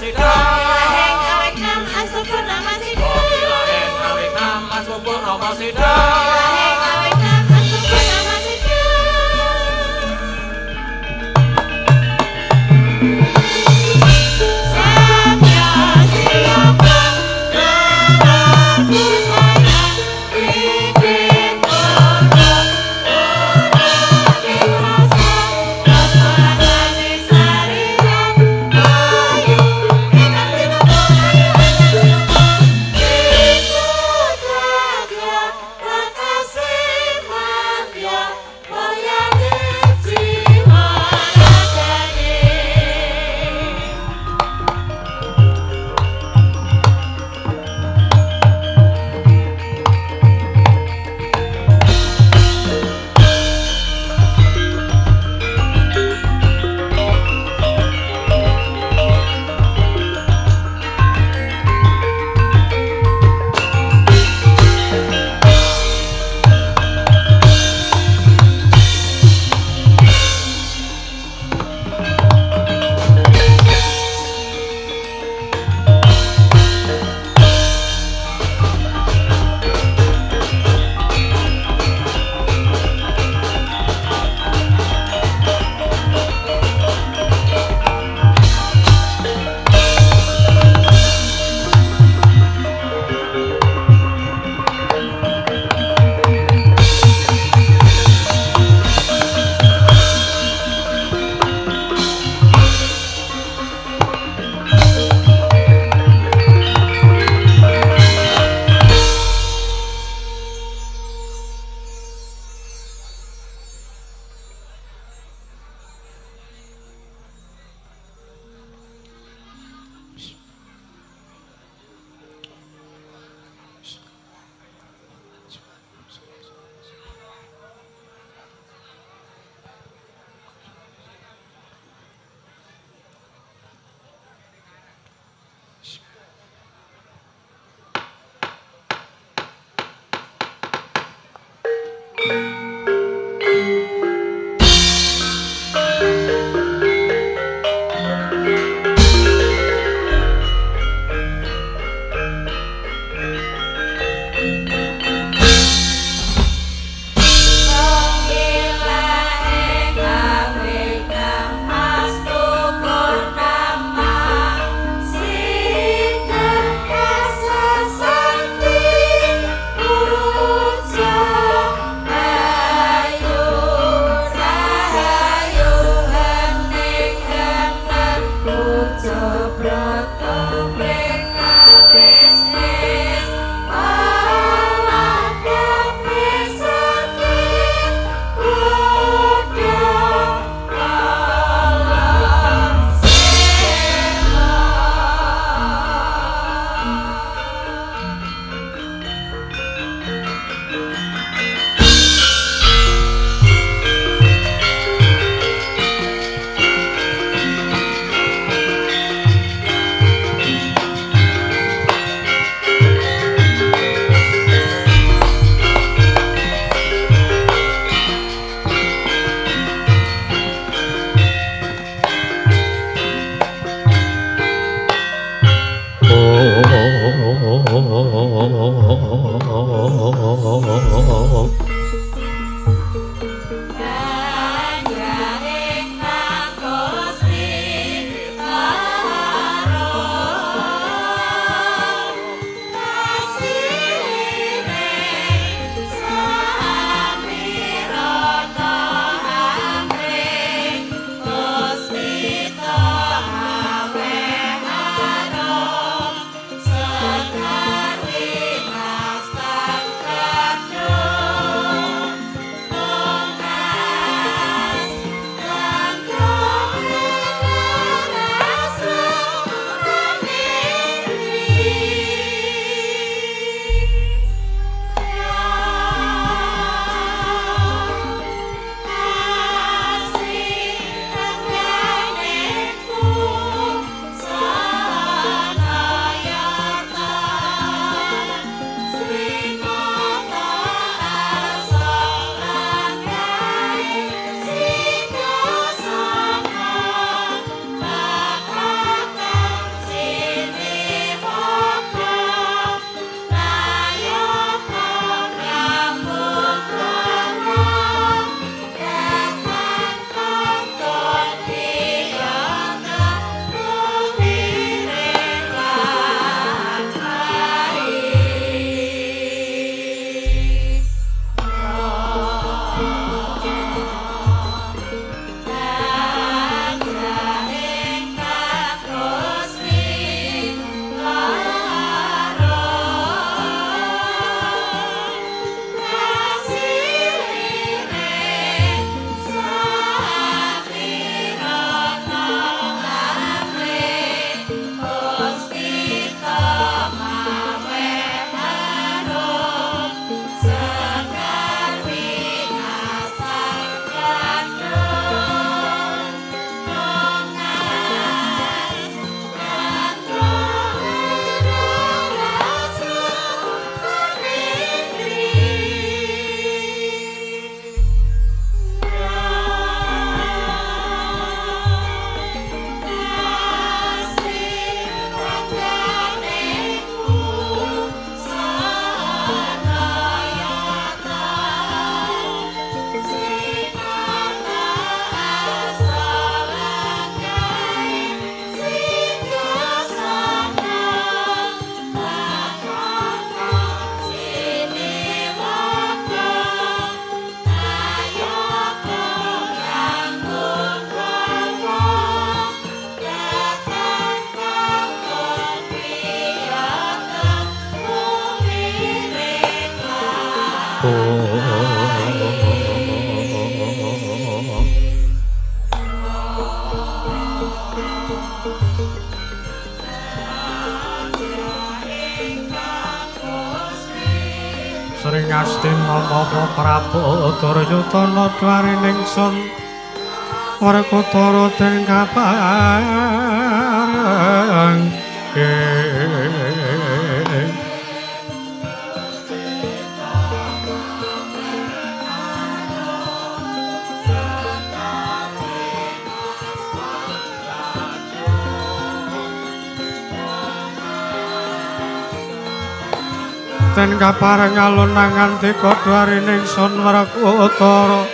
Sida. Laheng awek nam astu purnama sida. Laheng awek nam astu purnama sida. Laheng awek nam astu purnama sida. Samya siapa narakusana bibit ora ora rasa rasa rasane sarira ayu ingkang tinapa ayu ingkang tinapa ikut lakase mangya mulyane jiwa ragane. putri Ngastina Mama Prabu Duryudana dwarining sun Werkudara den kapareng. Den kapareng alun ngandika dwarining sun Werkudara.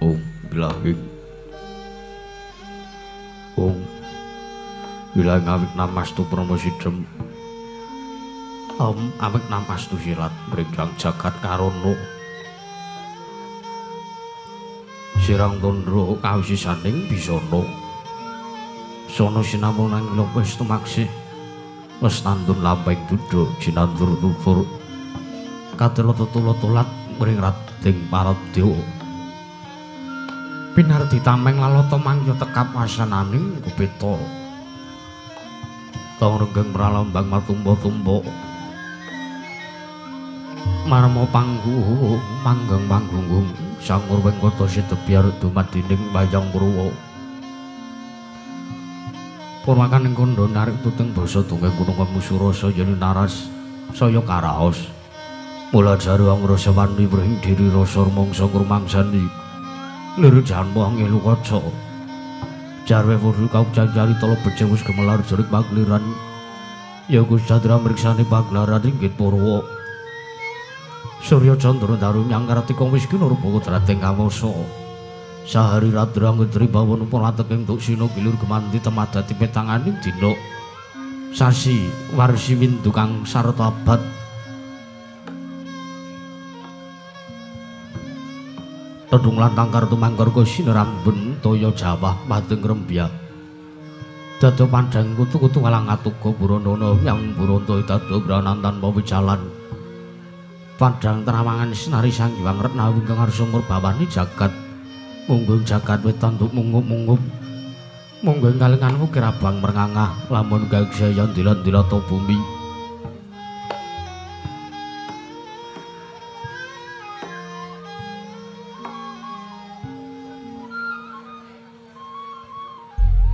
Om bilahing Om bilahing awik namastu promosidem Om awik namastu silat mringgang jagat karono sirang tundra kawisisaning bisana sono sinamung nang wis tumaksih wis nandun lampahing duda jinandur tutur katela tetula-tulat mring rading paradya pinardi tameng lalata mangya tekap wasananing gupita tong renggeng pralambang matumpa-tumpa marma panggung manggeng panggunggung sangur wengkata sidebyar dumadining wayang purwa purwakaning kandha narik tuteng basa dongeng gunung kemusurasa yen naras saya karaos mula jaru angrasa wani wring diri rasa rumangsa ngrumangsani liru janma ngelu kaca jarwe wuru kaucang cari tala becik wis gemelar jerik pagliran ya Gusti Chandra mriksani pagelaran inggit purwa Surya Chandra daru nyangkartika wis kinurba kodrating kawasa sahari radra ngedri bawana polateking duksina gilir gemanti temadati petanganing dina sasi warsi windu kang sarta abad tedung lan tangkar tumangkar sinerambun toya jawah madeng rembya dada pandang kutu-kutu walang atuga buronono yang buronto dada branan tanpa wijalan padang terawangan sinari sang hyang retnawi ingkang arsa murbawani jagat munggung jagat wetan nduk mungup-mungup mungguh kalengan wukir abang merngangah lamun gagsaya ndilat-ndilata bumi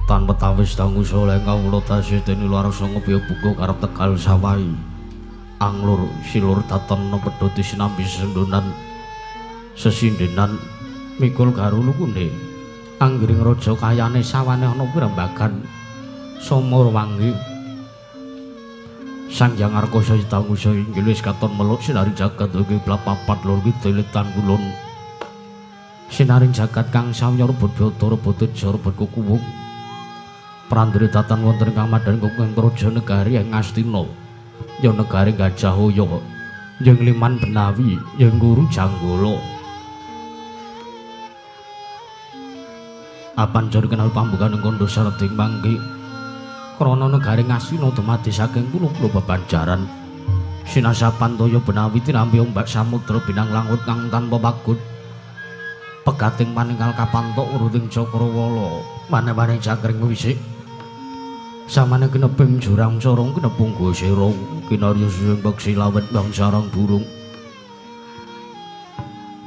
tan petawis dangu soleh kawula tasih dene luar sanga biya buka karep Tegal sawahi anglur silur datan pedhoti sinambi sendunan sesindenan mikul garulukune anggiring raja kayane sawane ana pirembagan sumur wangi Sang Hyang Arkasa Dangusa inggil wis katon meluk sinari jagat ugi papat lor kidul tan kulon sinaring jagat kang samya rebut bata rebut teja rebut kukuwung prandri datan wonten ingkang madhan kukung praja negari ing Ngastina ya negari Gajah Hoyo ya Ngliman Benawi ya Guru Janggala apan jare kenal pambukaning kandha sareding mangke krana negari Ngastina dumadi saking puluh-puluh bebanjaran sinasapan toya Benawi tinampi ombak samudra binang langut kang tanpa pagut pegating paninggal kapantok uruting cakrawala maneh-maneh cakring wisik samane kineping jurang corong kinepung gosirong kinarya sing peksi lawet bang sarang burung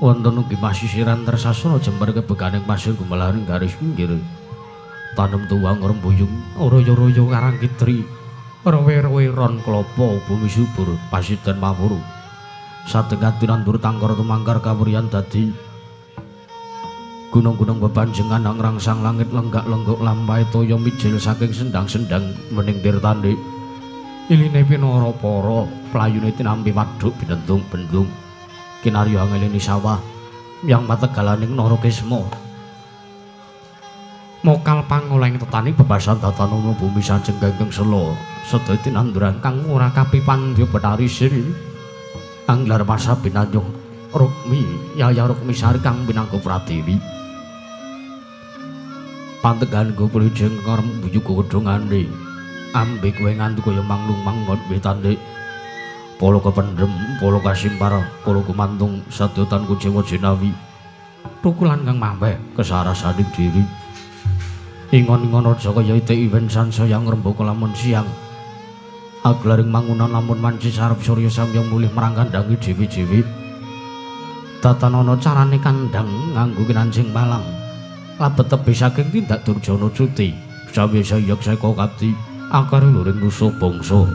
wonten ugi pasisiran tersasana jember kebeganing pasir gumelaring garis pinggir tanem tuwang rembuyung royo-royo karang kitri rowe-rowe ron klopo bumi subur pasiden mawur satengah tinandur tangkar tumangkar kawuryan dadi gunung-gunung bebanjengan ngrangsang langit lenggak-lenggok lampahe toya mijil saking sendang-sendang mening tirtane. Iline pinara para playune tinampi waduk binendung-bendung kinarya angelini sawah yang pategalaning Narakisma. Mokal pangolehing tetani bebasan tatanono bumi sajeng gengkeng sela sedaya tinanduran kang ora kapipandya Bathari Sri anglar masa binanyuh Rukmi Yaya Rukmi Sari kang pinangga Pratiwi. Pantegan go plijeng karep bujuk godhongane ambe kowe nganti kaya manglung mangon wetane polo kependhem polo kasimpar polo kumantung sadyotan kuciwa jinawi tukulan kang mambeh kesarasaning diri ingon-ingon raja kaya ite iwen sansaya ngrembaka lamun siang aglaring mangunan lamun manci sarep surya samyang mulih marang kandhange dhewe-dhewe tatanana carane kandhang nganggo kinancing palang labet tebih saking tindak durjana cuti sawisa yaksa kapti akare luring nusa bangsa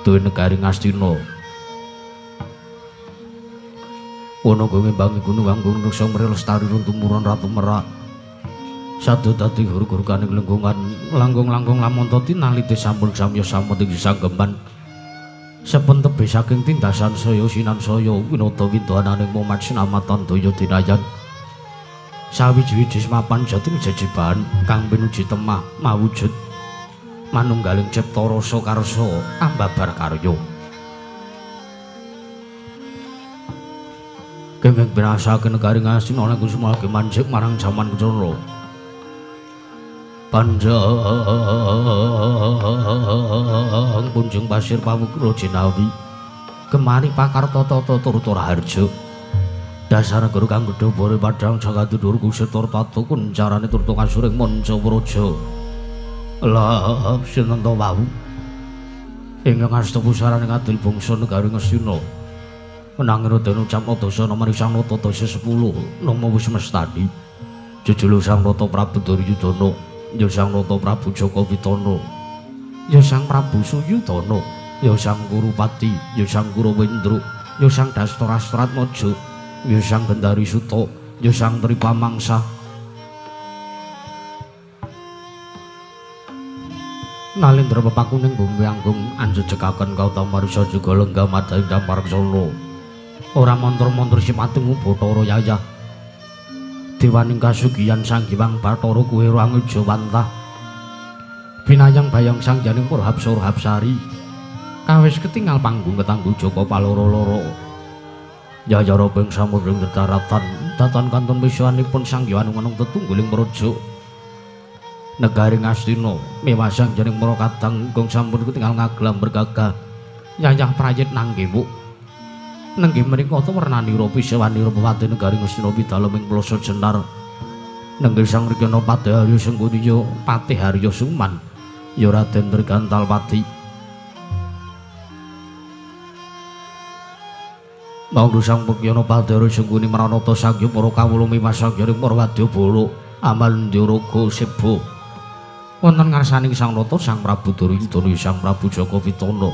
duwe negari Ngastina. Ana ngimbangi gunung anggung nuksa mri lestari runtumurun ratu merak sadu dadi guru-gurukane lengkungan langkung-langkung lamonto tinalite sampun samya sampun ing sanggeman sepun tebih saking tindasan saya sinan saya winata windananing momat sinamatan daya dinayan sawiji-wiji mapan jati jejiban kang pinuji temah mawujud manunggaling cipta rasa karsa ambabar karya. Kenging binasake negari Ngastina lan Kusuma manjik marang jaman kencana. Panjang punjung pasir pawukra jinawi kemari pakarta tata turta raharja dasar negara kang gedhe bore padhang jagat dhuwur kusetur tata kuncarane turta kasuring manca praja. Lah sinten to wau ingkang asta pusarane ngadil bangsa negari Ngastina menanging den ucap dasa nomer sang nata dasa 10 nama wis mestani jejulu sang nata Prabu Duryudana ya sang nata Prabu Jaka Witana ya sang Prabu Suyudana ya sang Kurupati ya sang Kurawendra ya sang Dastarastratmaja ya sang Gendari Suta ya sang Tripamangsa. Nalindra pepakuning bumi anggung anjejekaken kautama risa juga lenggah madaing dampar solo ora montor-montor sipating Bathara Yayah dewaning kasugiyan Sang Hyang Bathara kuwe rangeja wantah binayang bayang sang janing Purhapsara Hapsari kawis ketingal panggung ketanggu Jaka paloro-loro Yayah robeng samudra daratan datan kantun misuanipun Sang Hyang anung tetungguling praja negari Ngastina mewasang janing mara kadang gong sampun ketingal ngaglam bergagah yayah prayit nanggewu nenggih menika ta wernanira pisawanira pepati negari Ngastina pidalem ing Plaza Jenar nenggih Sang Rikana Patih Harya Sengkuniya Patih Harya Suman ya Raden Trigantalpati. Mangga Sang Rikana Patih Harya Sengkuni maranata sangya para kawula miwasang janing para wadyabala amal ndiraga seba wonten ngarsaning Sang Nata Sang Prabu Duryudana Sang Prabu Jaka Witana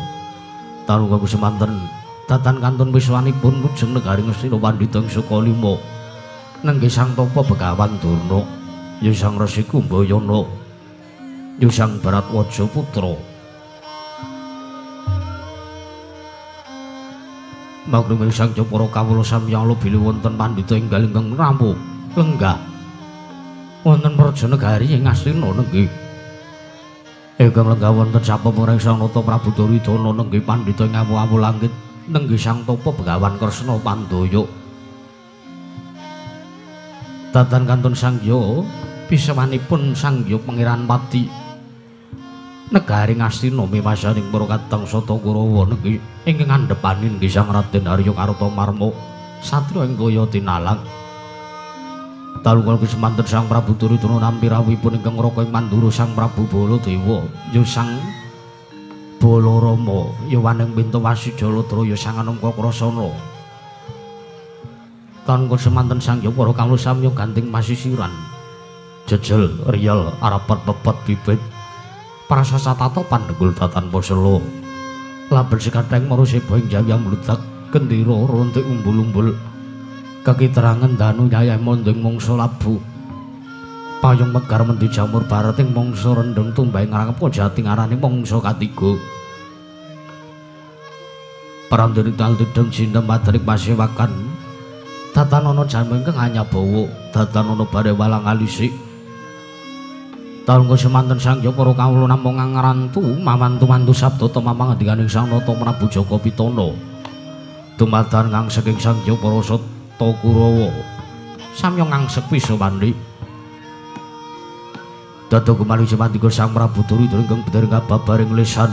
talu kanggo semanten datan kantun wiswanipun mujeng negari Ngastina pandhita ing Sukalima nenggih Sang Tapa Begawan Durna ya Sang Resi Kumbayana ya Sang Baratwaja Putra. Maklum Sang para kawula samyang bilih wonten pandhita enggal ingkang rampuh lenggah wonten praja negari ing Ngastina nenggih ingkang lenggah wonten sapemureng Sang Nata Prabu Duryudana nenggih pandhita ing awu-awu langit nenggih Sang Tapa Begawan Kresna Pandaya datan kantun sangya pisewanipun Sang Hyang Pangeran Pati negari Ngastina miwasaning para kadang Sata Kurawa nenggih ingkang ngandhepani nggih Sang Raden Arya Kartamarma satriya ing kaya tinalang. Dalu kala semanten Sang Prabu Duryudana nampi rawuhipun ingkang ngraka ing Mandura Sang Prabu Baladewa ya Sang Balarama ya waning Pintu Wasi Jaladra ya Sang Anom Kakrasana. Tanpa semanten Sang Hyang para kawula samya ganting pasisiran jejel riyel arapet pepet bibit prasasatata pandhenggul datan pasela laben sekatheng maruseba ing jayang mludak gendera runtik umbul-umbul kekiterangan danu yayah monding mangsa labu payung megar mendi jamur barat ing mangsa rendheng tumbahing ngrangep jati ngarani mangsa katiga. Parandene dal tideng sindhem madrik pasewakan. Tatanana jalma ingkang anyabawa, tatanana bare walang alisik. Taun semanten sangya para kawula namung ngrantu mamantu-mantu sabda tumamang ngendikaning Sang Nata Prabu Jaka Pitana. Dumadan ngangseking sangya para sata Kurawa. Samya ngangsek wisawani. Dada kemali semandika Sang Prabu Duryudana ingkang bendera kababaring lesan.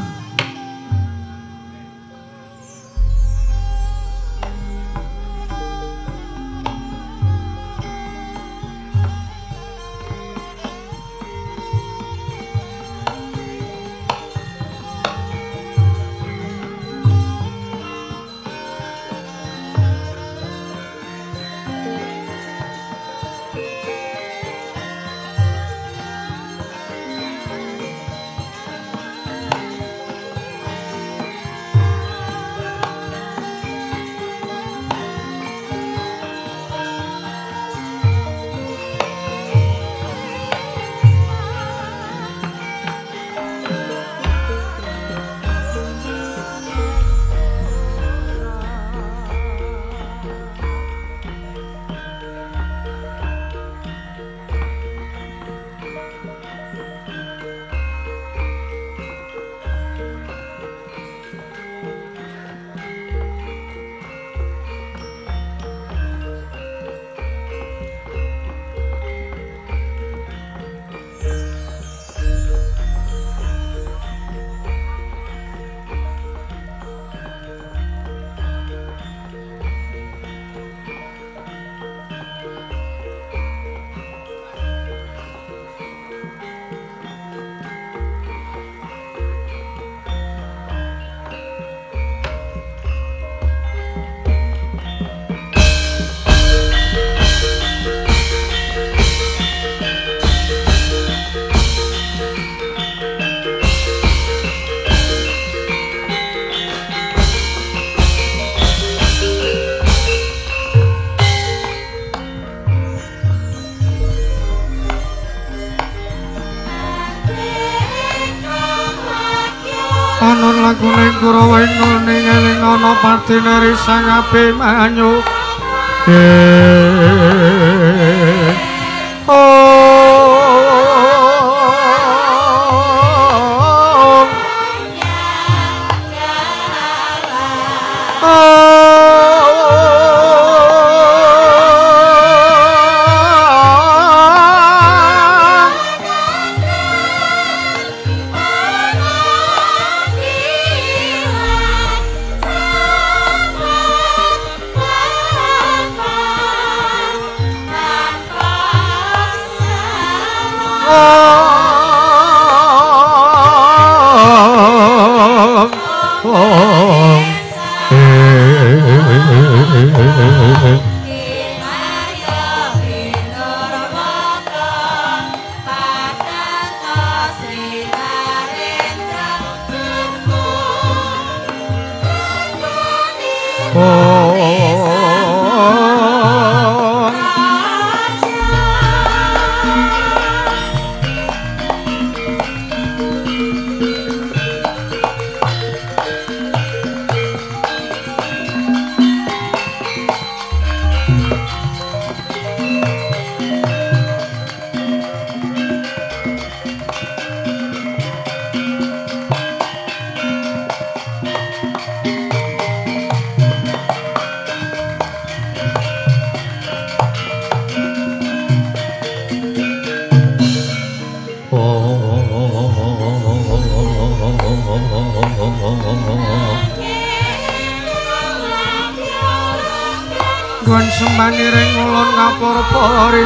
Lakuning Kurawa ing eling ana padine Sang Abimanyu.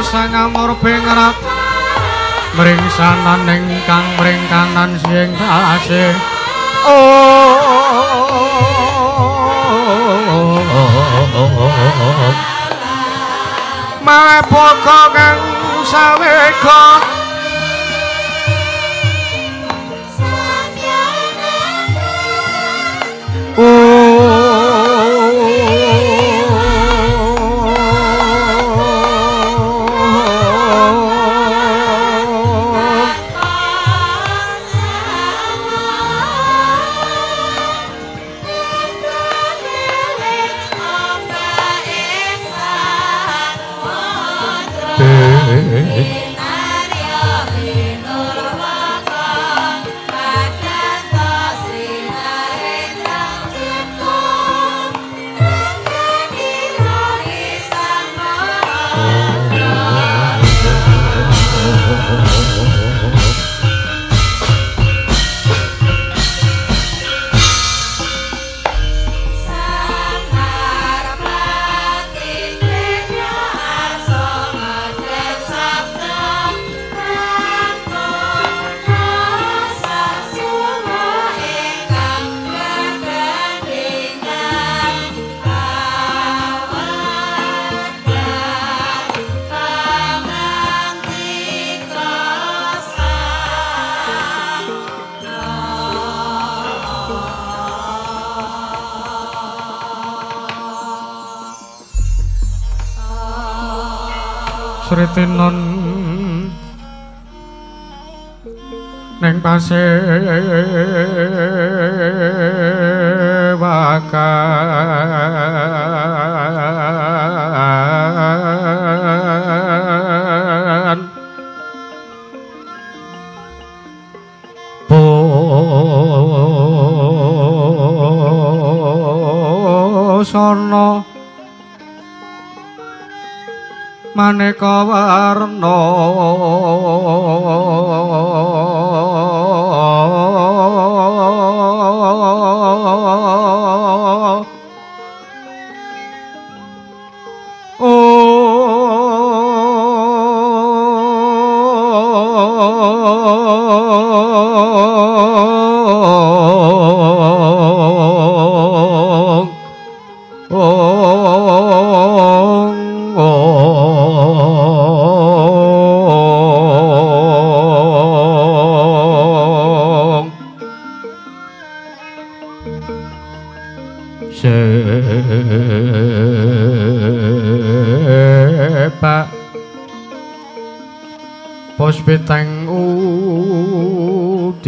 Sang Amor bingrat mringsanan ingkang mringkanan sing kasih. Mawe boko kang sawega Sritinon ning pasewakan busana maneka warna Sepak puspiteng udyana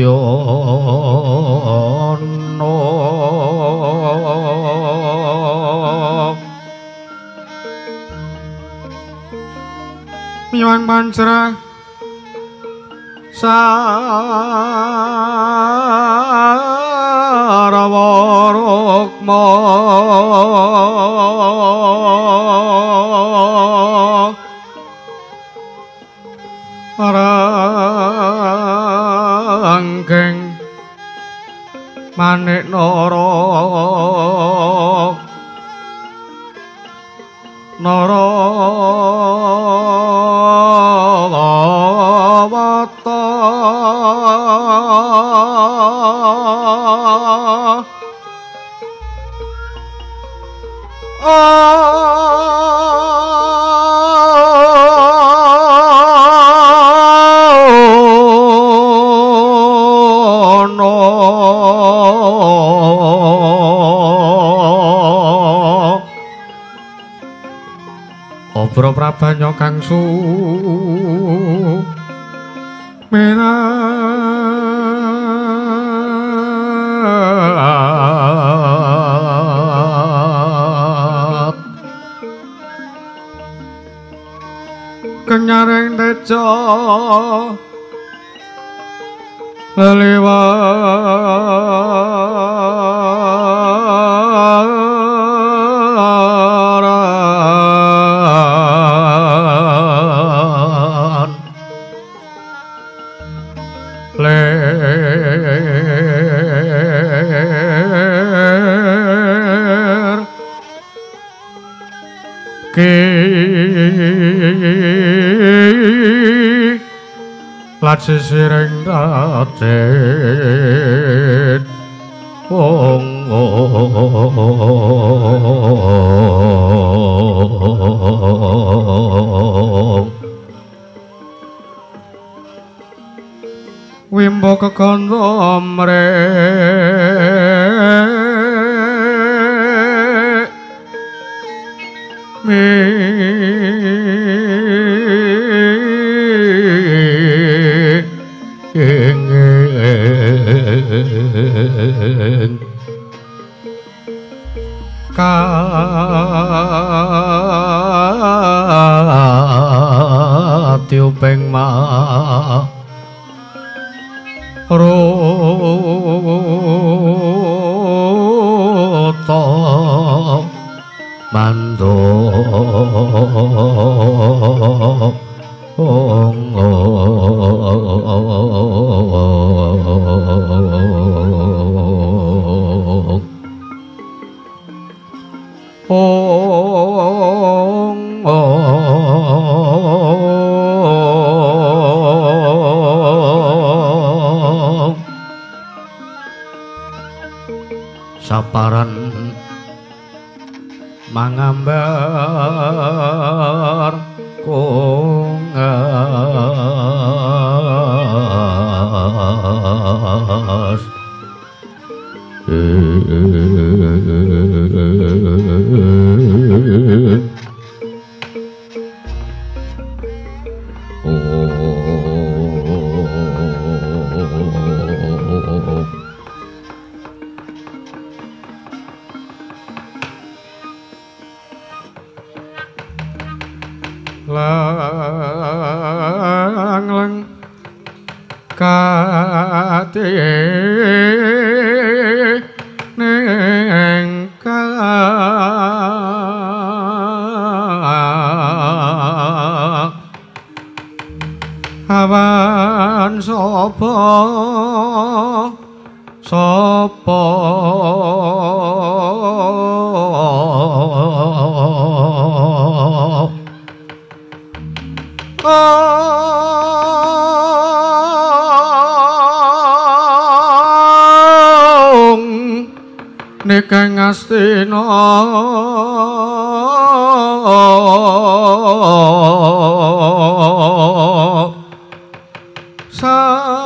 miwang pancra sarawa rukma ranggeng manik nara nara wata Obro prabanya kang sumirat kenyaring teja leliwaran ler ki lacisiring dacit ong wimbo kekandha mrek tiuping ma ruta mando saparan mangambar kongas lang lang kate neng ka awan sapa sapa Nikeng Astina samantara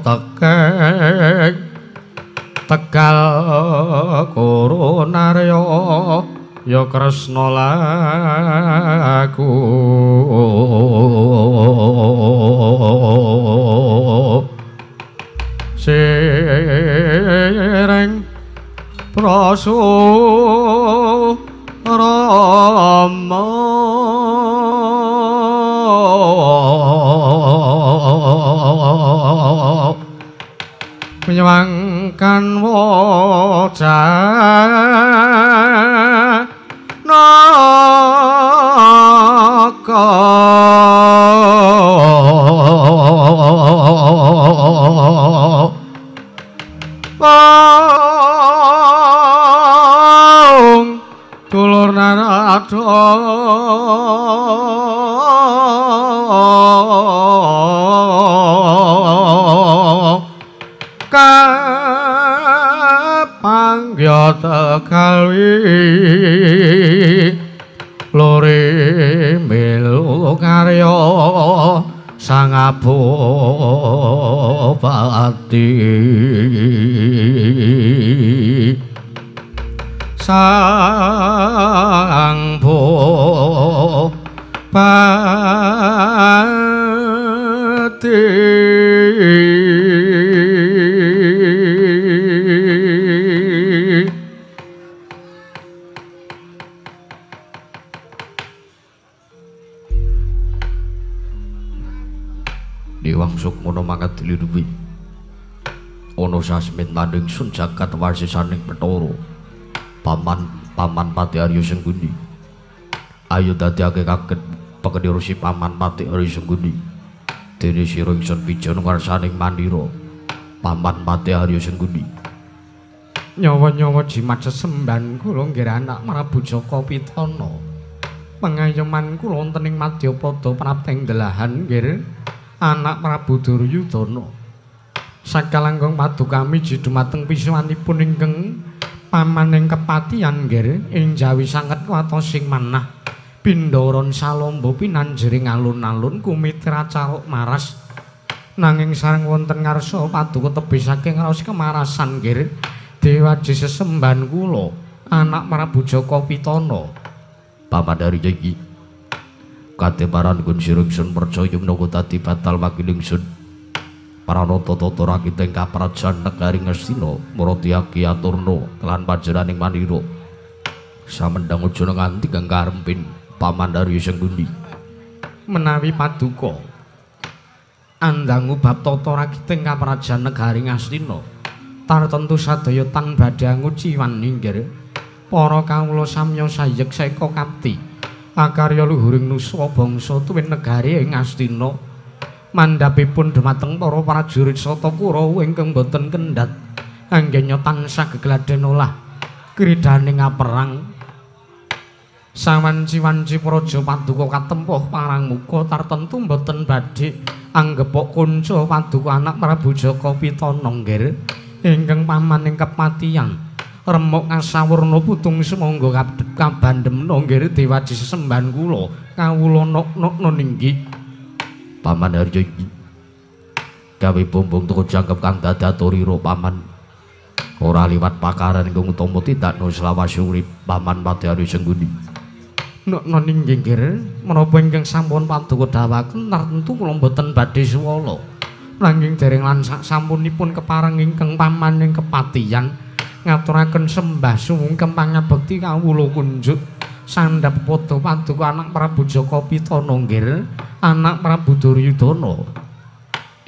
tekeng Tegal Kurunarya ya Kresna laku sireng prasu rama menyewangkan wajah naka wong dulur narada kapanggya Tegal wi lore melu karya sang abupati sang bupati Dewang Sukmana mangkat diliruwi ana sasmit maning sun jagat wasisaning Bathara paman paman Pati Arya Sengguni. Ayo dadiake kaget pekeni si paman Pati Arya Sengguni. Dene sira ingsun pijan ngarsaning mandira paman Pati Arya Sengguni. Nyawa-nyawa jimat sesembahan kula nggih anak Prabu Jaka Pitana. Pengayoman kula wonten ing madyapada prapteng delahan nggih anak Prabu Duryudana. Sakalangkung padukami dumateng pisuwanipun ingkang pamaning kepatihan nggih ing jawi sanget watosing manah pindharan salamba pinanjering alun-alun kumitra caruk maras. Nanging sareng wonten ngarsa paduka tebih saking raos kemarasan nggih dewaji sesembahan kula anak Prabu Jaka Pitana. Paman Arya iki kateparan gun sira ingsun percaya menawa dadi batal wakil ingsun. Paranata tata rakita ing kaprajan negari Ngastina maratiake aturna kelan panjenenganing manira. Samendang aja nganti kang karempin. Paman Arya Sengkuni. Menawi paduka andangu bab tata ragiting kaprajan negari Ngastina tartentu sadaya tan badhe anguciwan inggih para kawula samya sayek seka kapti akarya luhuring nuswa bangsa tuwin negari ing Ngastina mandhapipun dhumateng para prajurit Sata Kurawa ingkang boten kendhat anggenya tansah gegladhen olah kridhaning aperang sawanci-wanci praja paduka katempuh parang muka tartentu boten badhe anggepok kunca paduka anak Prabu Jaka Pitana nggih ingkang paman ing kepatihan remuk ngasawurna putung sumangga kabandemna nggih dewaji sesembahan kula kawula nok-nokna ninggih. Paman Arya iki gawe bombong teko jangkep kang dadaturira paman ora liwat pakaran ingkang utama tindakno selawase urip Paman Pati Arya Sengkuni. Nokna ninggih nggih menapa ingkang sampun paduka dawaken tartentu kula mboten badhe suwala nanging dereng lan sasampunipun kepareng ingkang paman ing kepatihan ngaturaken sembah sungkem pangabekti kawula kunjuk sandhap padha paduka anak Prabu Jaka Pitana nggih anak Prabu Duryudana.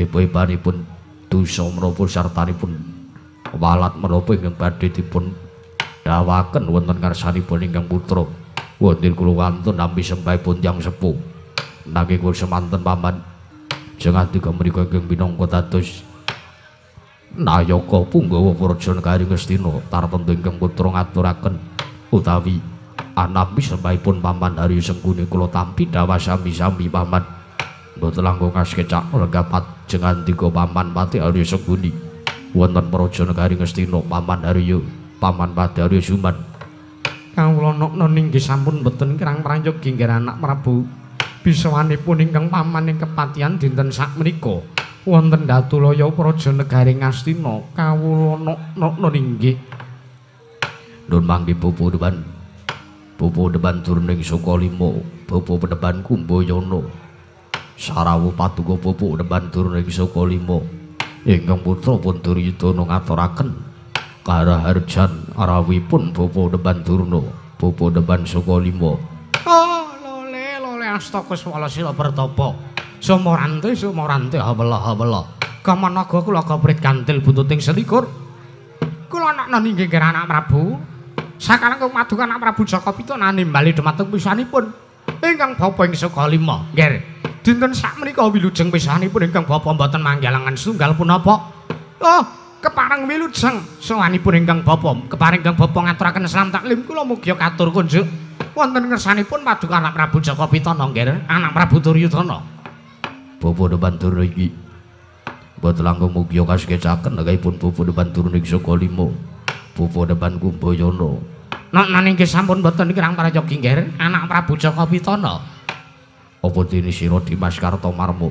Ibu-ibanipun dosa menapa sartanipun walat menapa ingkang badhe dipun dawaken wonten ngarsanipun ingkang putra. Wonten kula wantun nampi sembahipun tiyang sepuh. Nanging kula semanten paman jengandika menika ingkang minangka dados nayaka punggawa praja negari Ngastina tartentu ingkang putra ngaturaken utawi anampi sembahipun paman Arya Sengkuni kula tampi dhawah sami-sami paman. Mboten langkung kasekecak lenggapat jengandika paman Pati Arya Sengkuni wonten praja negari Ngastina paman Arya paman Pati Arya Suman. Kawula nokna ninggih sampun boten kirang prayogi nggih anak Prabu bisawanipun ingkang paman ing kepatihan dinten sakmenika wonten Datulaya praja negari Ngastina kawula nokna ninggih. Nun mangke pupu depan pupu depan turning Sukalima pupu depan Kumbayana sarawu paduka pupu depan turning Sukalima ingkang putra pun Duryudana ngaturaken karaharjan rawipun pupu depan Durna pupu depan Sukalima. Oh lole lole astaka swala sila pertapa sumorante sumorante hawela hawela kamanaga kula kaprit kantil buntuting selikur kula nakna ninggih anak Prabu sakalangkung paduka anak Prabu Jaka Pitana nimbali dhumateng pisanipun ingkang bapa ing Sukalima nggih dinten sakmenika wilujeng pisanipun ingkang bapa mboten manggalangan setunggal punapa. Oh kepareng wilujeng sowanipun ingkang bapa kepareng ingkang bapa ngaturaken salam taklim kula mugi katur kunjuk wonten ngersanipun paduka anak Prabu Jaka Pitana nggih anak Prabu Duryudana. Bapa depan Durna iki mboten langkung mugi kasekecaken negahipun bapa depan Durna ing Sukalima bapa depan Kumbayana. Nokna nggih sampun mboten kirang prayogi nggih anak Prabu Jaka Pitana. Apa dene sira Dimas Kartomarma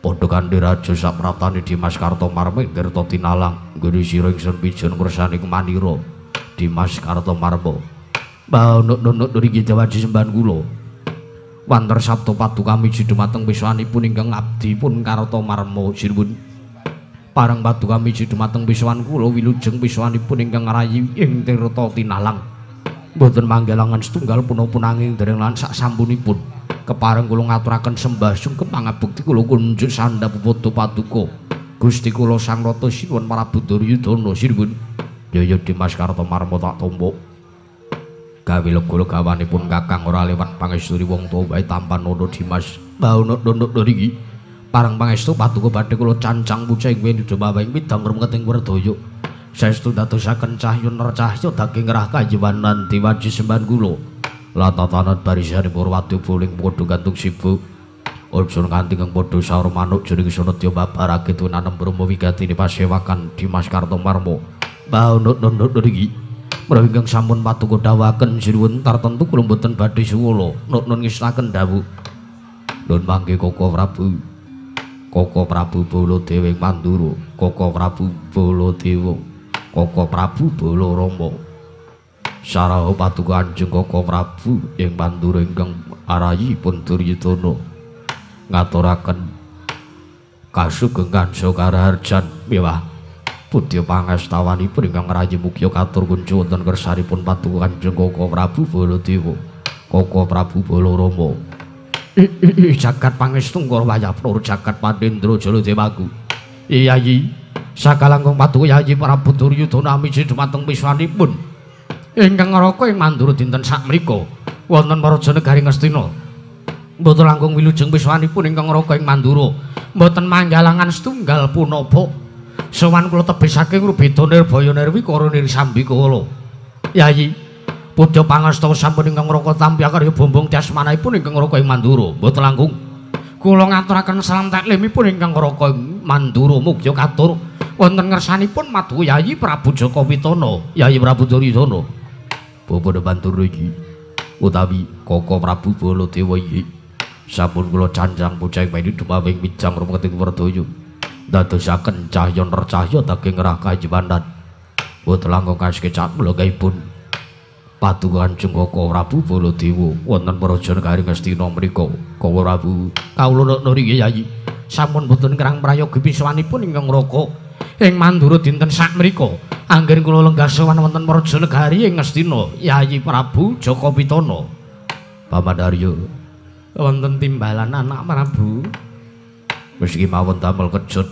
padha kanthi raja sapraptane Dimas Kartomarma ing Tirta Tinalang nggone sira ingsun pijen ngersani kemanira Dimas Kartomarma. Mbah nuk-nuk niki dewaji sembahan kula wanter sabda paduka miji dumateng pisanipun ingkang abdi pun Kartomarma sinuwun pareng paduka miji dumateng pisan kula wilujeng pisanipun ingkang ngrayi ing Tirta Tinalang mboten manggalangan setunggal punapa nanging dereng lan sak sampunipun kepareng kula ngaturaken sembah sungkem pangabekti kula kunjuk sandhap padha paduka Gusti kula Sang Rata Sinuwun Prabu Duryudana sinuwun. Ya ya Dimas Kartomarma tak tampa gawe lega legawanipun kakang ora lewat pangesturi wong tuwa wae tampan ana Dimas. Mbah nuk-nuk niki pareng pangestu paduka badhe kula cancang pucing windu mawing midang rumeting werdaya saestu dadosaken cahya nercahya daging rah kayiwanan diwaji sembahan kula lan tatanan barisane Purwadya boling padha gantung sibuk aja nganti kang padha saur manuk jeneng Sanadya babarake tunanem brahma wigatine pasewakan Dimas Kartomarma. Mbah nuk-nuk niki menawi ingkang sampun paduka dawuhaken sinuwun tartentu kula mboten badhe suwala nuk-nun ngestaken dawuh. Nun mangke Koko Prabu Koko Prabu Baladewa ing Mandura Koko Prabu Baladewa Koko Prabu Balarama saraha paduka Kanjeng Koko Prabu ing Mandura ingkang arayipun Duryudana ngaturaken kasugeng kansa karaharjan miwah budya pangastawanipun ingkang ngrayi mugia katur kuncu wonten kersanipun paduka Kanjeng Koko Prabu Baladewa. Koko Prabu Balarama. Jagat pangestu Ngara Wayapura jagat Pandhendra Jaladewaku. Yayi sakalangkung paduka Yayi Prabu Duryudana miji dumateng piswanipun ingkang ngraka ing Mandura dinten sakmenika wonten Praja Negari Ngastina. Mboten langkung wilujeng piswanipun ingkang ngraka ing Mandura mboten manggalangan setunggal punapa. Sowan kula tebih saking Rubeda Nirbaya Nirwikara Nirsambikala. Yayi pudha pangasta sampun ingkang ngraka tampi akarya bombong tyasmanipun ingkang ngraka ing Mandura. Mboten langkung kula ngaturaken salam taklimipun ingkang ngraka ing Mandura mugya katur wonten ngersanipun Madhu Yayi Prabu Jaka Witana, Yayi Prabu Duryudana. Bapak Mandura iki utawi Koko Prabu Baladewa iki sampun kula cancang bocah ing dumawing mijang rumeting werdaya dadosaken cahya nercahya daging rah kajiwanan. Mboten langkung kasekecak mlenggaipun paduka Kanjeng Koko Prabu Baladewa wonten Praja Negari Ngastina mriku. Koko Prabu kawula nuri Yayi sampun boten ngrang prayogi piswanipun ingkang ngraka ing Mandura dinten sakmenika. Anggen kula lenggah sowan wonten Praja Negari ing Ngastina Yayi Prabu Jaka Pitana. Paman Arya wonten timbalan anak Prabu. Meski mawon damel kejut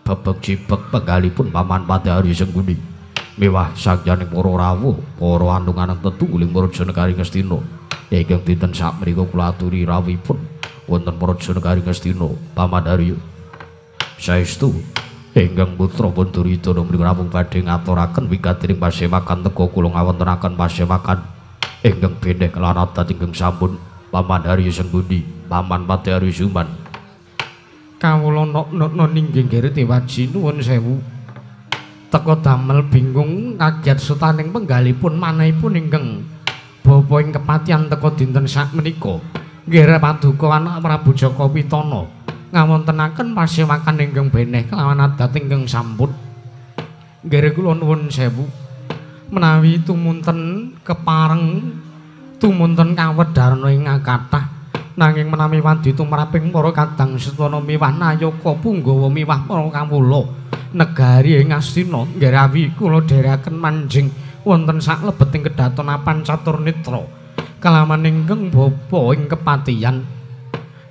bebek cibek penggalipun Paman Patih Arya Sengkuni miwah sakjaning para rawuh para andunganan tetungguling Praja Negari Ngastina ingkang dinten sakmenika kula aturi rawuhipun wonten Praja Negari Ngastina. Paman Arya saestu ingkang putra pun Duryudana menika namung badhe ngaturaken wigatining pasewakan teka kula ngawontenaken pasewakan ingkang beneh kelan adat ingkang sampun. Paman Arya Sengkuni, Paman Patih Arya Suman. Kawula nok-nokno ninggih nggih Dewaji nuwun sewu. Teka damel bingung kaget sutaning penggalipun manahipun ingkang bapa ing kepatihan teka dinten sakmenika. Nggih paduka anak Prabu Jaka Pitana ngawontenaken pasewakan ingkang beneh kelawan adat ingkang sampun. Nggih kula nuwun sewu. Menawi tumunten kepareng tumunten kawedharna ing kathah nanging menawi wadi tumraping para kadang setana miwah nayaka punggawa miwah para kawula negari ing Ngastina nggih kula dherekaken manjing wonten saklebeting kedaton apan catur netra kelawan ingkang bapa ing kepatihan.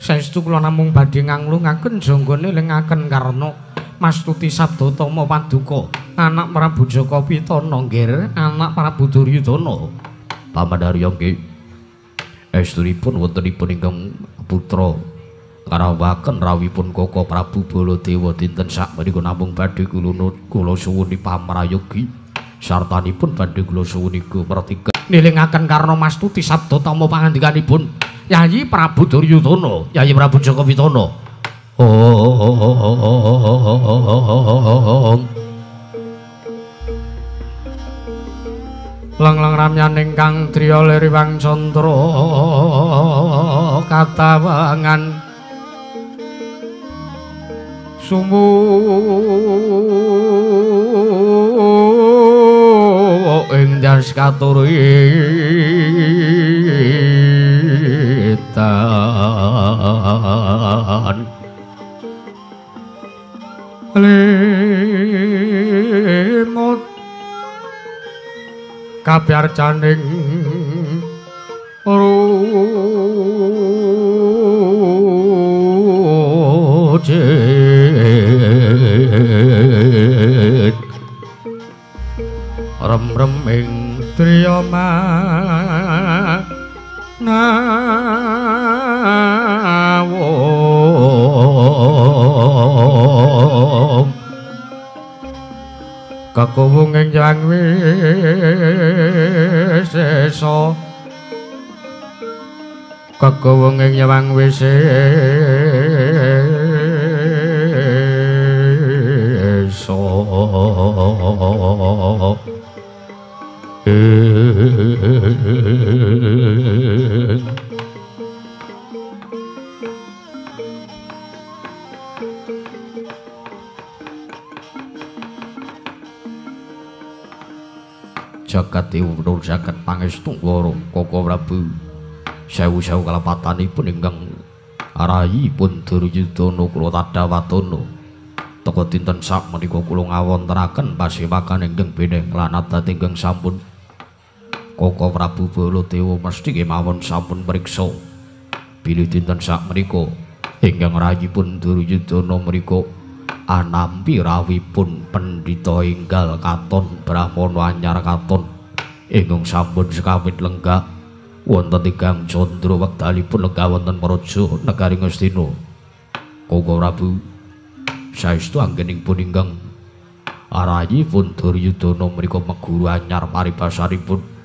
Saestu kula namung badhe nganglungaken janggane lengaken karna mastuti sabda tama paduka anak Prabu Jaka Pitana nggih anak Prabu Duryudana. Paman Arya nggih estunipun wontenipun ingkang putra ngarawaken rawuhipun Koko Prabu Baladewa dinten sakmenika namung badhe kula suwuni pamrayogi sartanipun badhe kula suwuni pertiga nilingaken karna mastuti sabda tama pangandikanipun Yayi Prabu Duryudana, Yayi Prabu Jaka Pitana. Lang-lang ramyaning kang driya liriwang candra katawangan sumu ing das katuritan limut kabyarcaning rujit rem-rem ing driya manawung kekuwung ing yang wisesa kekuwung ing yang wisesa Jagat Dewa Nur jagat pangestu Ngara Koko Prabu sewu-sewu kalepatanipun ingkang arahipun Duryudana kula tadhawatana teka dinten sakmenika kula ngawontenaken pasewakan ingkang beneh lan adat ingkang sampun. Koko Prabu Baladewa mesti kemawon sampun mriksa bilih dinten sakmenika ingkang rayipun Duryudana mriku anampi rawuhipun pendhita enggal katon brahmana anyar katon ingkang sampun sekawit lenggah wonten tigang candra wekdalipun lenggah wonten praja negari Ngastina. Koko Prabu saestu anggenipun ingkang arayipun Duryudana mriku meguru anyar paribasanipun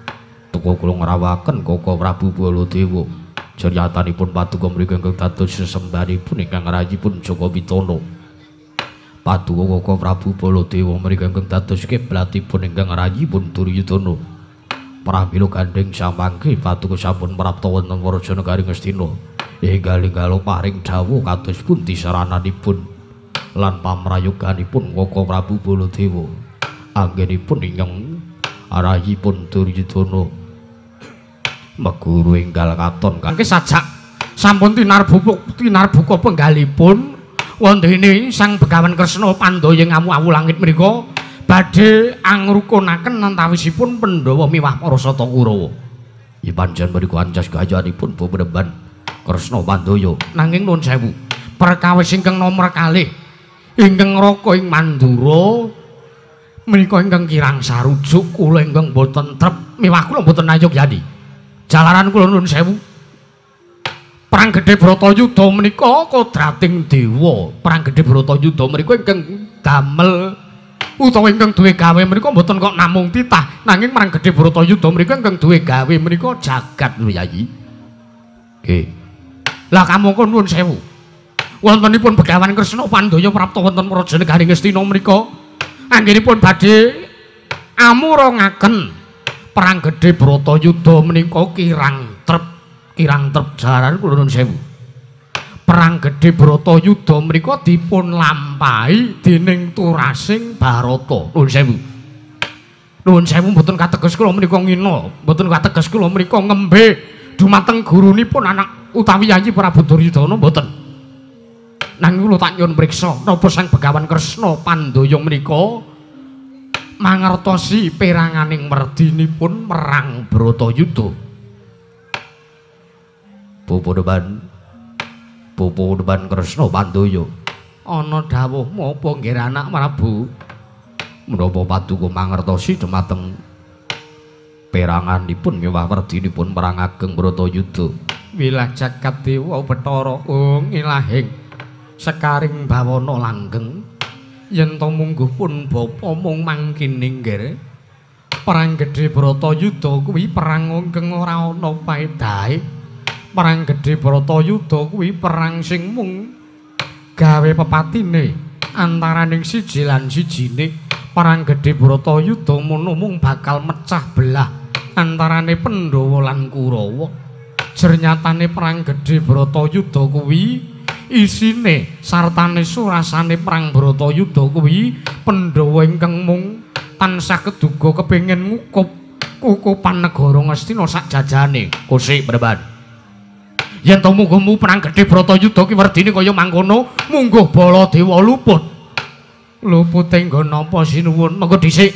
teka kula ngrawaken Koko Prabu Baladewa. Jeryatanipun paduka mriku ingkang dados sesembahanipun ingkang rayipun Jaka Pitana. Paduka Koko Prabu Baladewa mriku ingkang dados kiblatipun ingkang rayipun Duryudana. Pramila gandheng samangke paduka sampun prapta wonten praja negari Ngastina. Enggal-enggalo paring dawuh kados pundi sarananipun lan pamrayoganipun Koko Prabu Baladewa. Anggenipun ingkang rayipun Duryudana meguru enggal katon mangke sajak sampun tinarbuka penggalipun wondene Sang Begawan Kresna Pandaya ngamu-awu langit menika badhe angrukunaken antawisipun Pandhawa miwah para sata Kurawa. Ya pancen mriku ancas gayanipun Panembahan Kresna Pandaya. Nanging nuwun sewu, perkawis ingkang nomer kalih ingkang ngraka ing Mandura menika ingkang kirang sarujuk kula ingkang boten trep miwah kula boten ayogyani. Jalaran kula nuwun sewu. Perang Gedhe Bratayuda menika kodrating dewa. Perang Gedhe Bratayuda menika ingkang damel utawa ingkang duwe gawe menika mboten kok namung titah, nanging Perang Gedhe Bratayuda menika ingkang duwe gawe menika jagat lho Yayi. Nggih. Lah kamangka nuwun sewu. Wontenipun Begawan Kresna Pandaya prapta wonten praja negari Ngastina menika anggenipun badhe amurangaken Perang Gedhe Bratayuda menika kirang trep jalaran kula nuwun sewu. Perang Gedhe Bratayuda menika dipun lampahi dening turasing Barata. Nuwun sewu. Nuwun sewu mboten kateges kula menika ngina, mboten kateges kula menika ngembe dumateng gurunipun anak utawi Yayi Prabu Duryudana mboten. Nanging kula tak nyuwun priksa napa Sang Begawan Kresna Pandaya menika mangertosi peranganing merdinipun perang Bratayuda. Panembahan Kresna Pandaya ana dawuh menapa nggih anak Prabu? Menapa paduka mangertosi dumateng peranganipun miwah werdinipun perang ageng Bratayuda? Wilah jagat dewa Bathara ung ilahing sekaring bawana langgeng yen to mungguh pun bapa mung mangkene nggih. Perang Gedhe Bratayuda kuwi perang ingkang ora ana paedahe. Perang Gedhe Bratayuda kuwi perang sing mung gawe pepatine antaraning siji lan sijine. Perang Gedhe Bratayuda mono mung bakal mecah belah antarane Pandhawa lan Kurawa. Jernyatane Perang Gedhe Bratayuda kuwi isine sartane surasane Perang Bratayuda kuwi Pandhawa ingkang mung tansah keduga kepengin ngukup kukupan negara Ngastina sak jajane. Kusik Panembahan. Yen to mungguhmu Perang Gedhe Bratayuda ki werdine kaya mangkono, mungguh Baladewa luput. Lupute nggon napa sinuwun? Mengko dhisik.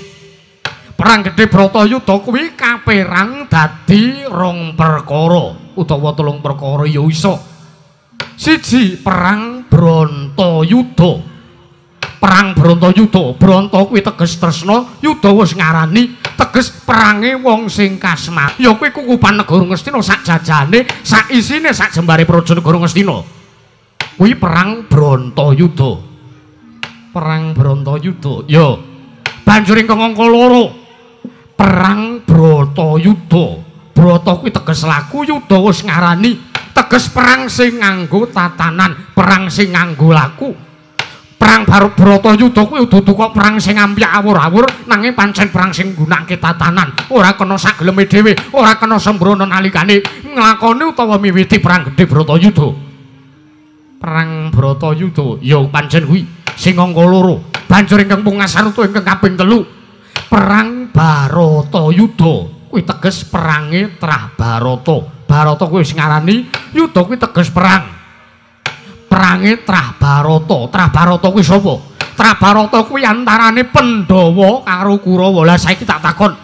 Perang Gedhe Bratayuda kuwi kaperang dadi rong perkara utawa telung perkara ya iso. Siji, Perang Bratayuda. Perang Bratayuda, Brata kuwi teges tresna, yuda wis ngarani teges perange wong sing kasmat. Ya kuwi kukupan negara Ngastina sak jajane, sak isine, sak jembare praja negara Ngastina. Kuwi Perang Bratayuda. Perang Bratayuda. Ya. Banjur ingkang angka loro, Perang Bratayuda. Brata kuwi teges laku, yuda wis ngarani teges perang sing nganggo tatanan, perang sing nganggo laku. Perang Bratayuda kuwi dudu kok perang sing ampyak awur-awur, nanging pancen perang sing nggunakake tatanan, ora kena sageleme dhewe, ora kena sembrono nalikane nglakoni utawa miwiti Perang Gedhe Bratayuda. Perang Bratayuda ya pancen kuwi sing angka loro. Banjur ingkang pungkasan utawa ingkang kaping telu, Perang Baratayuda kuwi teges perange trah Barata. Barata kuwi wis ngarani yuda kuwi teges perang. Perange trah Barata. Trah Barata kuwi sapa? Trah Barata kuwi antarane Pandhawa karo Kurawa. Lah saiki tak takon.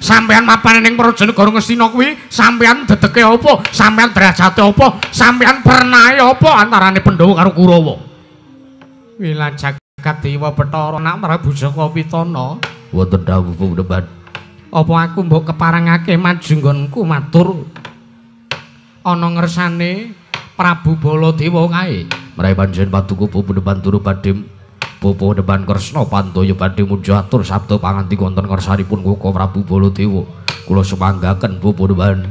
Sampeyan mapane ning Praja Negara Ngastina kuwi sampeyan dedeke apa? Sampeyan derajate apa? Sampeyan pernahe apa antarane Pandhawa karo Kurawa? Wila jagat dewa Bathara anak Prabu Jaka Pitana. Wonten dawuh Panembahan. Apa aku mbok keparengake maju nggonku matur ana ngersane Prabu Baladewa kae? Mraih panjenengan paduka Panembahan turu badhe Panembahan Kresna Pandaya badhe munjuk atur sabda pangandika wonten ngersanipun Koko Prabu Baladewa. Kula sumanggaken Panembahan.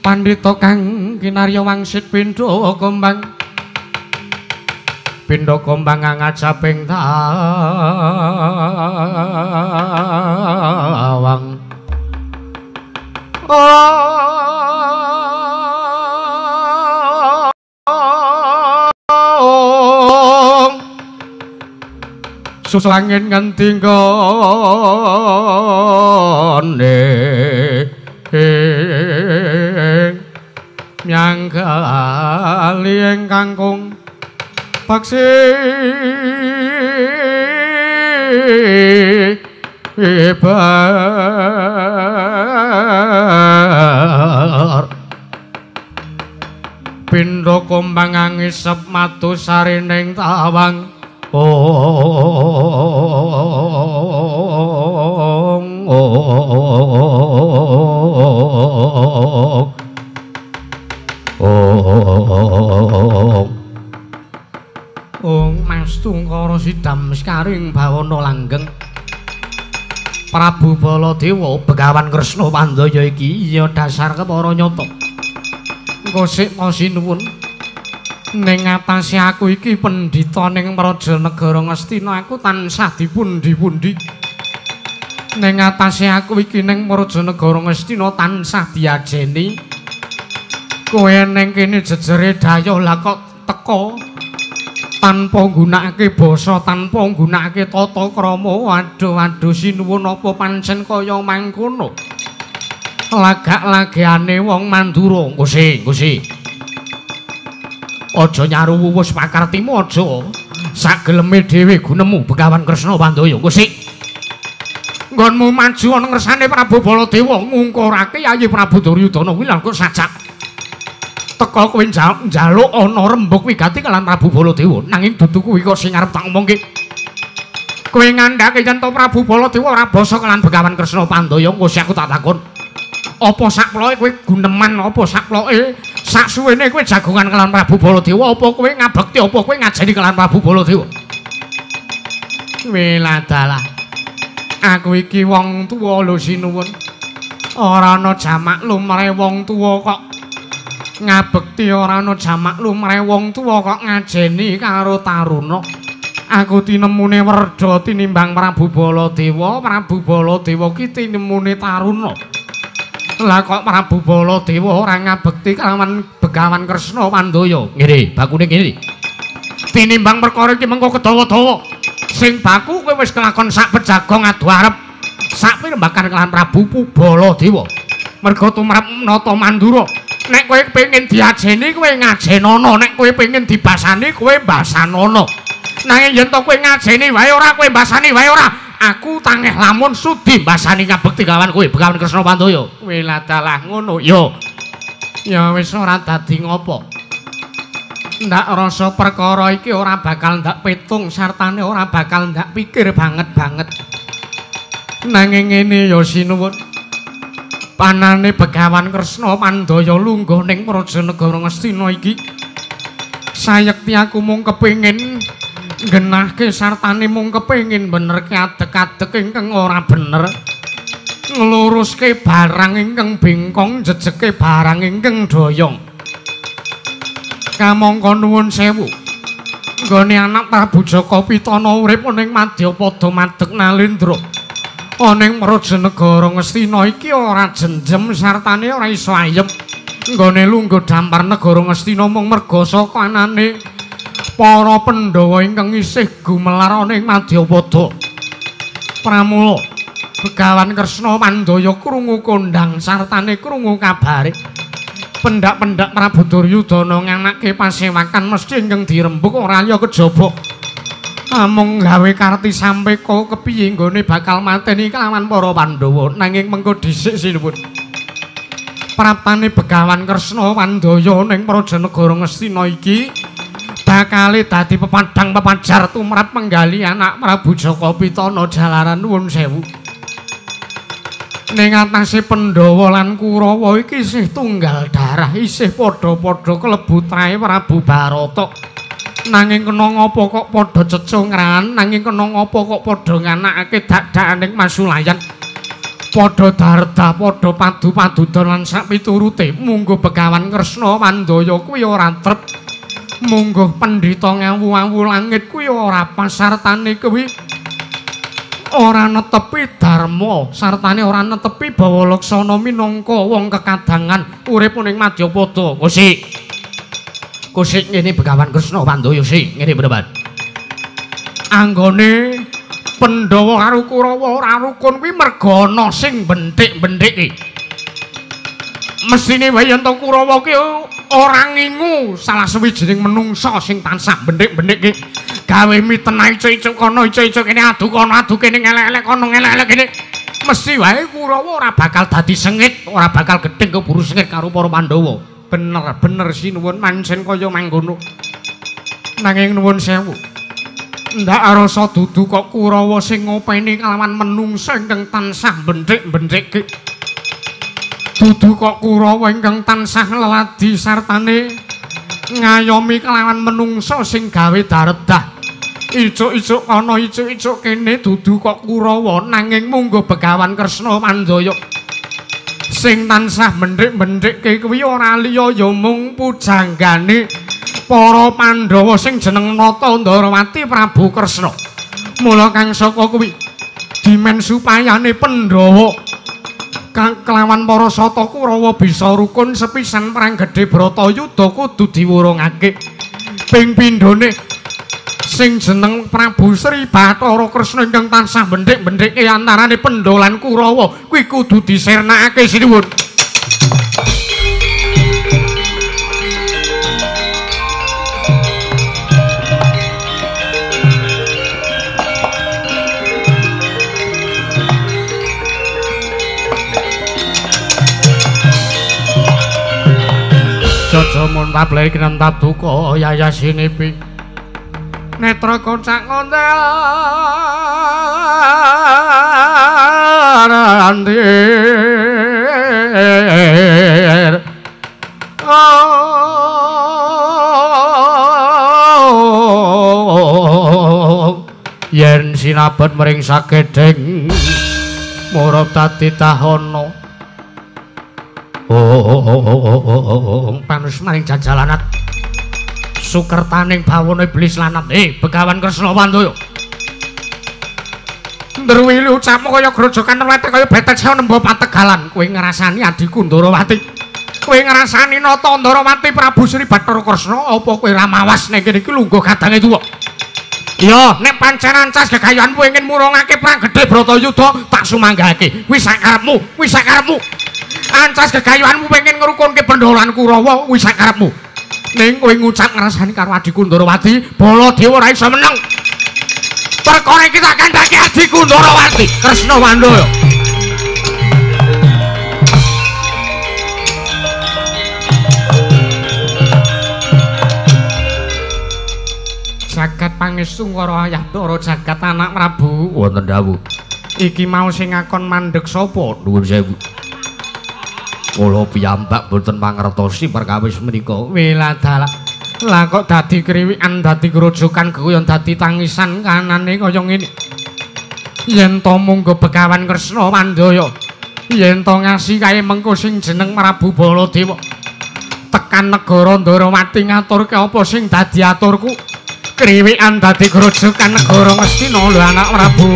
Pandhita kang kinarya wangsit pindha kembang. Pindha kembang ngajaping tawang. Susul angin nganti nggone myanggali ing kangkung paksi bar pindha kombang angisep matu sarining tawang. Ong ong ong ong Mas Tungkara sidam sekaring bawana langgeng. Prabu Baladewa Begawan Kresna Pandaya iki ya dasar kepara nyata. Engko sik sinuwun. Ning atase aku iki pendhita ning Praja Negara Ngastina aku tansah dipundi-pundi. Ning atase aku iki ning Praja Negara Ngastina tansah diajeni. Kowe ning kene jejere dayoh lah kok teka tanpa nggunakake basa, tanpa nggunakake tata krama. Waduh waduh sinuwun apa pancen kaya mangkono. Lagak-lageane wong Mandura. Gusti, Gusti. Aja nyaru wuwus pakartimu aja. Sageleme dhewe gunemu Begawan Kresna Pandaya. Gusti. Nggonmu maju ana ngersane Prabu Baladewa ngungkurake Yayi Prabu Duryudana kuwi lha kok sajak. Teka kowe njaluk ana rembug wigati kalawan Prabu Baladewa. Nanging dudu kuwi kok sing arep tak omongke. Kowe ngandhake yen to Prabu Baladewa ora basa kalawan Begawan Kresna Pandaya, engko aku tak takon. Apa sakploke kowe guneman, apa sakploke sak suwene kowe jagongan kalawan Prabu Baladewa, apa kowe ngabekti, apa kowe ngajeni kalawan Prabu Baladewa? Weladalah. Aku iki wong tuwa lho sinuwun. Ora ana jamak lumrahe wong tuwa kok ngabekti, ora ana jamak lumrahe wong tuwa kok ngajeni karo taruna. Aku tinemune werda tinimbang Prabu Baladewa, Prabu Baladewa ki tinemune taruna. Lah kok Prabu Baladewa ora ngabekti kalawan Begawan Kresna Pandaya. Ngene, bakune ngene. Tinimbang perkara iki mengko kedawa-dawa. Sing baku kowe wis kelakon sak pejagong adu arep sak pirembakan kelawan Prabu Baladewa. Merga tumrap Nata Mandura. Nek kowe pengin diajeni kowe ngajenono, nek kowe pengin dibasani kowe basanono. Nanging yen to kowe ngajeni wae ora, kowe basani wae ora, aku tangeh lamun sudi mbasani ngabekti kawan kowe Begawan Kresna Pandaya. Weladalah ngono ya. Ya wis ora dadi ngopo. Ndak rasa perkara iki ora bakal ndak pitung sartane ora bakal ndak pikir banget-banget. Nanging ngene ya sinuwun. Panane Begawan Kresna Pandaya lungguh ning Praja Negara Ngastina iki. Sayekti aku mung kepengin nggenahke sartane mung kepengin benerke adeg-adeg ingkang ora bener. Ngluruske barang ingkang bengkong, jejeke barang ingkang doyong. Kamangka nuwun sewu. Nggone anak Prabu Jaka Pitana urip ning Madyapada madeg nalendra. Ana ing Praja Negara Ngastina iki ora jenjem sartane ora iso ayem. Nggone lungguh dampar negara Ngastina mung merga saka anane para Pandhawa ingkang isih gumelar ana ing Madyapada. Pramula Begawan Kresna Pandaya krungu kondhang sartane krungu kabare. Pendak-pendak Prabu Duryudana nganake pasewakan mesti ingkang dirembug ora liya kejaba Amung gawe karti sampeka kepiye nggone bakal mateni kelawan para Pandhawa. Nanging mengko dhisik sinuwun. Praptane Begawan Kresna Wandaya ning Praja Negara Ngastina iki bakale dadi pepadhang pepajar tumrap penggali anak Prabu Jaka Pitana jalaran nuwun sewu. Ning atase Pandhawa lan Kurawa iki isih tunggal darah, isih padha-padha kelebu trae Prabu Barata. Nanging kena ngapa kok padha cecungrahan, nanging kena ngapa kok padha nganakake dak-dakaning masulayan. Padha darda, padha padu-padudan lan sapiturute. Mungguh Begawan Kresna Wandaya kuwi ora trep. Mungguh pendhita ngawu-awu langit kuwi ora pas sartane kuwi ora netepi dharma, sartane ora netepi bawa laksana minangka wong kekadangan urip ning madyapada. Kusik. Kusik ngene Begawan Kresna Wandaya sik ngene beneran. Anggone Pandhawa karo Kurawa ora rukun kuwi merga ana sing benthik-benthiki. Mesthine wae yen to Kurawa ki ora ngingu salah sawijining menungsa sing tansah benthik-benthik gawe mitenah icuk-icuk kono icuk-icuk kene adu kono adu kene ngelek-elek kono ngelek-elek kene. Mesti wae Kurawa ora bakal dadi sengit, ora bakal gedheng keburu sengit karo para Pandhawa. Bener-bener sinuwun mancen kaya mangkono. Nanging nuwun sewu. Ndak rasa dudu kok Kurawa sing ngopeni kalawan menungsa ingkang tansah benthik-benthik. Dudu kok Kurawa ingkang tansah leladi sartane ngayomi kelawan menungsa sing gawe daredah. Icuk-icuk ana icuk-icuk kene dudu kok Kurawa, nanging mungguh Begawan Kresna Wandaya sing tansah mendhik-mendhikke kuwi ora liya ya mung pujanggane para Pandhawa sing jeneng Nata Ndarawati Prabu Kresna. Mula kang saka kuwi dimen supayane Pandhawa kang kelawan para sata Kurawa bisa rukun sepisan perang gedhe Bratayuda kudu diwurungake. Ping pindhone sing jeneng Prabu Sri Bathara Kresna ingkang tansah mendhik-mendhikke antarane Pandhawa lan Kurawa kuwi kudu disirnakake sinuwun. Aja mun tableh kinentap duka yayasinipi netra kocak ngontar andir yen sinabet mring sakedheng murup dadi tahana. Oh, panus maring jajalanat sukertaning bawana iblis lanat. Begawan Kresna Wandaya ndruwili ucapmu kaya grojokan wete kaya betet sewu nembo pategalan. Kowe ngrasani adhiku Ndarawati, kowe ngrasani Nata Ndarawati Prabu Sri Bathara Kresna, apa kowe ora mawas ning kene iki lungguh kadange tuwa? Iya, nek pancen ancas gegayanmu ingin murungake perang gedhe Bratayuda tak sumanggake. Kuwi sakarepmu, kuwi sakarepmu. Ancas gegayuhanmu pengen ngrukunke Pandhawa lan Kurawa kuwi sakarepmu. Ning kowe ngucap ngrasani karo adhiku Ndarawati, Baladewa ora iso meneng. Perkara iki tak kandhake adhiku Ndarawati, Kresna Wandaya. Jagat pangestu karo ayah Ndara jagat anak Prabu. Wonten dawuh. Iki mau sing ngakon mandheg sapa? Nuwun sewu. Kula piyambak mboten mangertosi perkawis menika. Weladalah. Lah kok dadi kriwikan, dadi grojokan, guyon dadi tangisan kanane kaya ngene. Yen to munggo Begawan Kresna Wandaya, yen to ngasi kae mengko sing jeneng Prabu Baladewa tekan negara Ndarawati ngaturke apa sing dadi aturku. Kriwikan dadi grojokan negara Ngastina lho anak Prabu.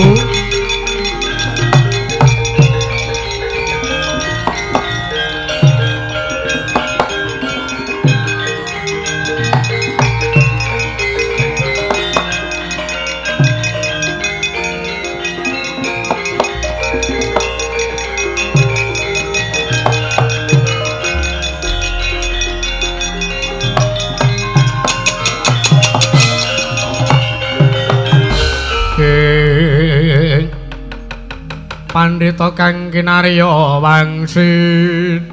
Pandhita kang kinarya wangsit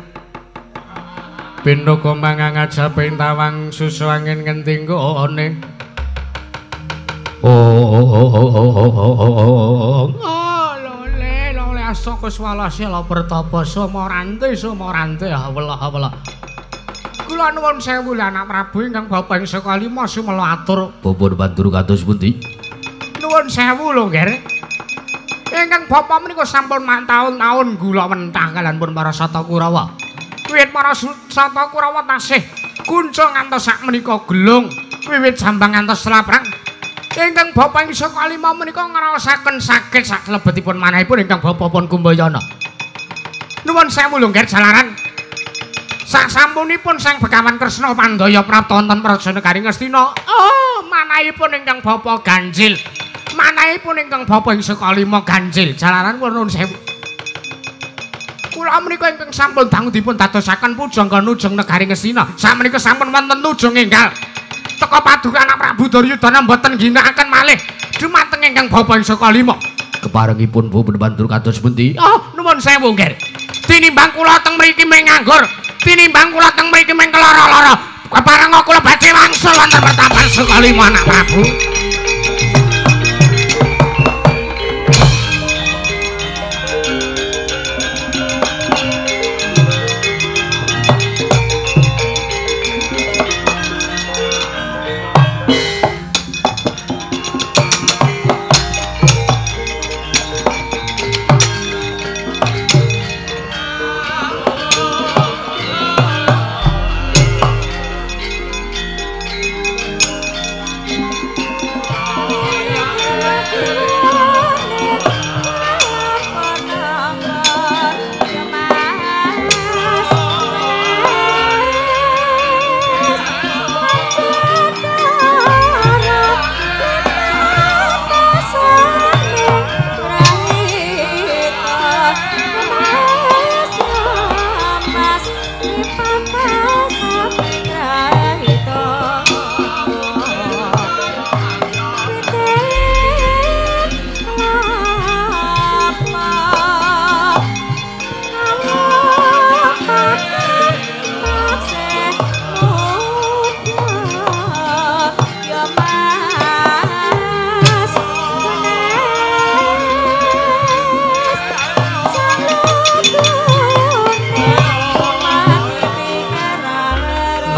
pindha kombangang ajaping tawang susu angin ngendi nggone. Oh lole lole asaka swalase la pertapa sumorante sumorante welah welah. Kula nuwun sewu lha anak Prabu ingkang bapa ing saka lima sumela atur. Bapa bantur kados pundi? Nuwun sewu lho, Nger. Ingkang bapa menika sampun taun-taun gula mentah kalian pun para Sata Kurawa. Wiwit para Sata Kurawa tasih kunca ngantos sak menika gelung, wiwit jambang ngantos laprang. Ingkang bapa ing saka lima menika ngraosaken sakit sak lebetipun manahipun ingkang bapa pun Kumbayana. Nuwun sewu lho, Nger, jalaran sak sampunipun Sang Begawan Kresna Pandaya prapta wonten Praja Negari Ngastina. Oh, manahipun ingkang bapa ganjil. Manahipun ingkang bapa ing saka lima ganjil. Jalaran kula nuwun sewu. Kula menika ingkang sampun dangu dipun dadosaken pujangga nujung negari Ngastina. Sakmenika sampun wonten nujung enggal. Teka paduka anak Prabu Duryudana mboten ginakaken malih dumateng ingkang bapa ing saka lima. Keparengipun Bu bantur kados pundi? Oh, nuwun sewu, Nger. Tinimbang kula teng mriki mung nganggur, tinimbang kula teng mriki mung keloro-loro. Keparenga kula badhe wangsul wonten pertapan saka lima anak Prabu.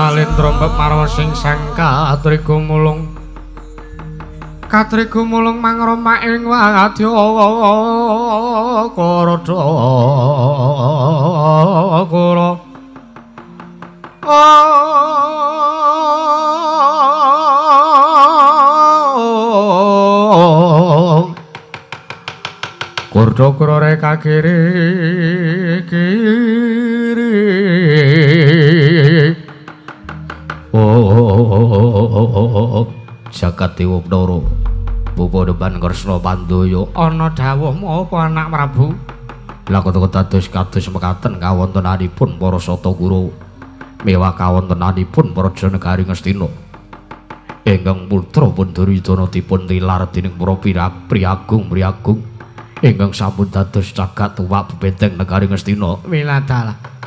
Nalendra marwa sing sang katrigumulung katrigumulung mangroma ing wadya karadha kara Kurdo kurore kakiri kiri. Oh, jagat dewa Bathara Bapa depan Kresna Pandaya ana dawuhmu apa anak Prabu? Lah kata kados mekaten kawontenanipun para Sata Kurawa mewah kawontenanipun Praja Negari Ngastina ingkang putra pun Duryudana dipun tilar dening para priagung-priagung ingkang sampun dados cagak tuwak bebenteng negari Ngastina. Wiladalah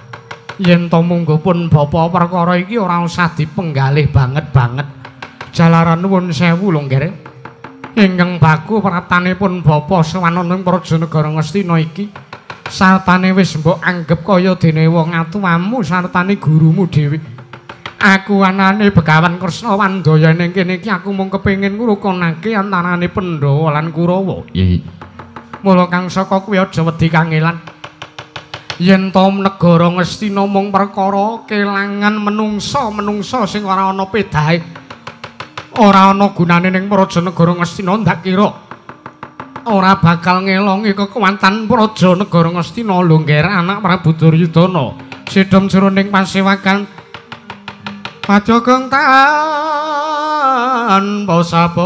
yen to mungguh pun bapa perkara iki ora usah dipenggalih banget-banget. Jalaran nuwun sewu lho, Nger. Ingkang baku pratanipun bapa sowan ing Praja Negara Ngastina iki sartane wis mbok anggep kaya dene wong atuwamu sartane gurumu dhewe. Aku anane Begawan Kresna Wandaya ning kene iki aku mung kepengin ngrukunake antarane Pandhawa lan Kurawa. Iya. Mula kang saka kuwi aja wedi kangelan. Yen to negara Ngastina mung perkara kelangan menungsa-menungsa sing ora ana pedahe, ora ana gunane ning Praja Negara Ngastina, ndak kira ora bakal ngelongi kekuatan Praja Negara Ngastina lho, Nger, anak Prabu Duryudana. Sidhom jroning pasewakan Pajogong tanpa sapa.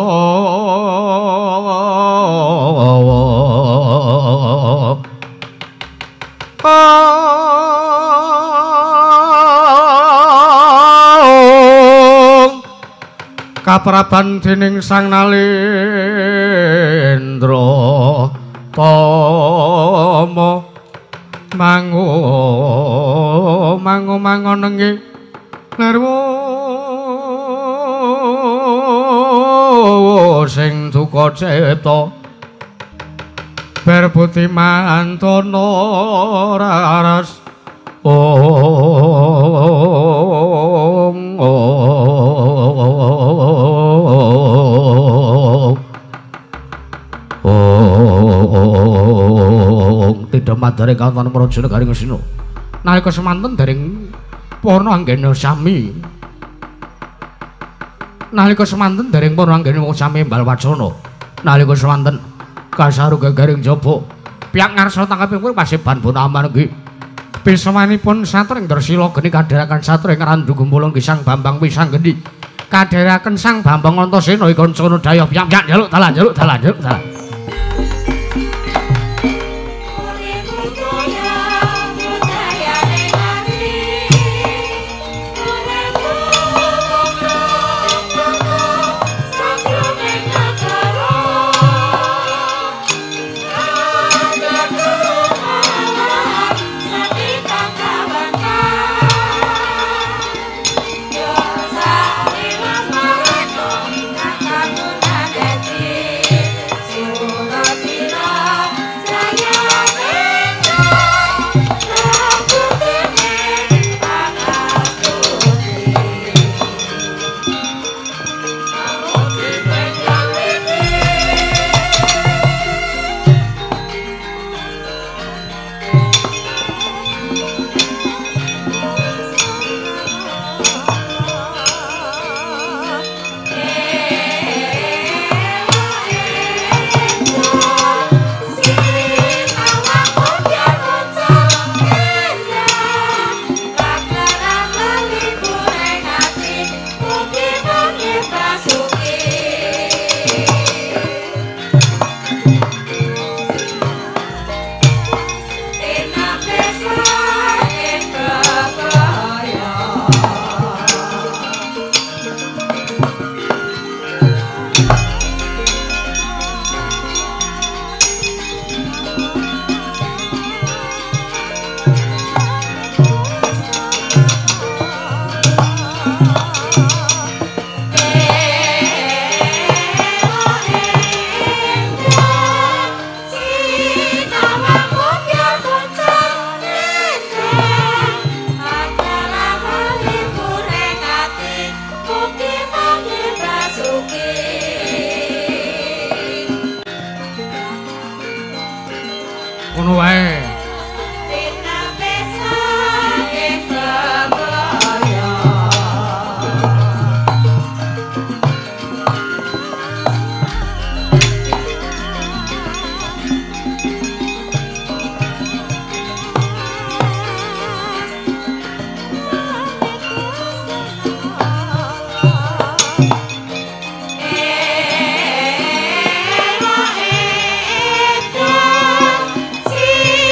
Kapraban dening Sang Nalendra Tama mango mango mangonengi lerwo sing duka cipta berbuti mantana raras ong ong tidak madare katon praja negari Ngastina nalika semanten dereng purna anggena sami nalika semanten dereng purna anggena sami embal wacana nalika semanten kasaru gegaring jaba pihak ngarsa tangkaping paseban pun amargi pisamanipun satring Dresila geni kadheraken satring Randu Gempulung Sang Bambang Wisanggeni kadheraken Sang Bambang Antasena Kancana Daya pihak-pihak njaluk dalan njaluk dalan njaluk dalan. Ngono wae. See?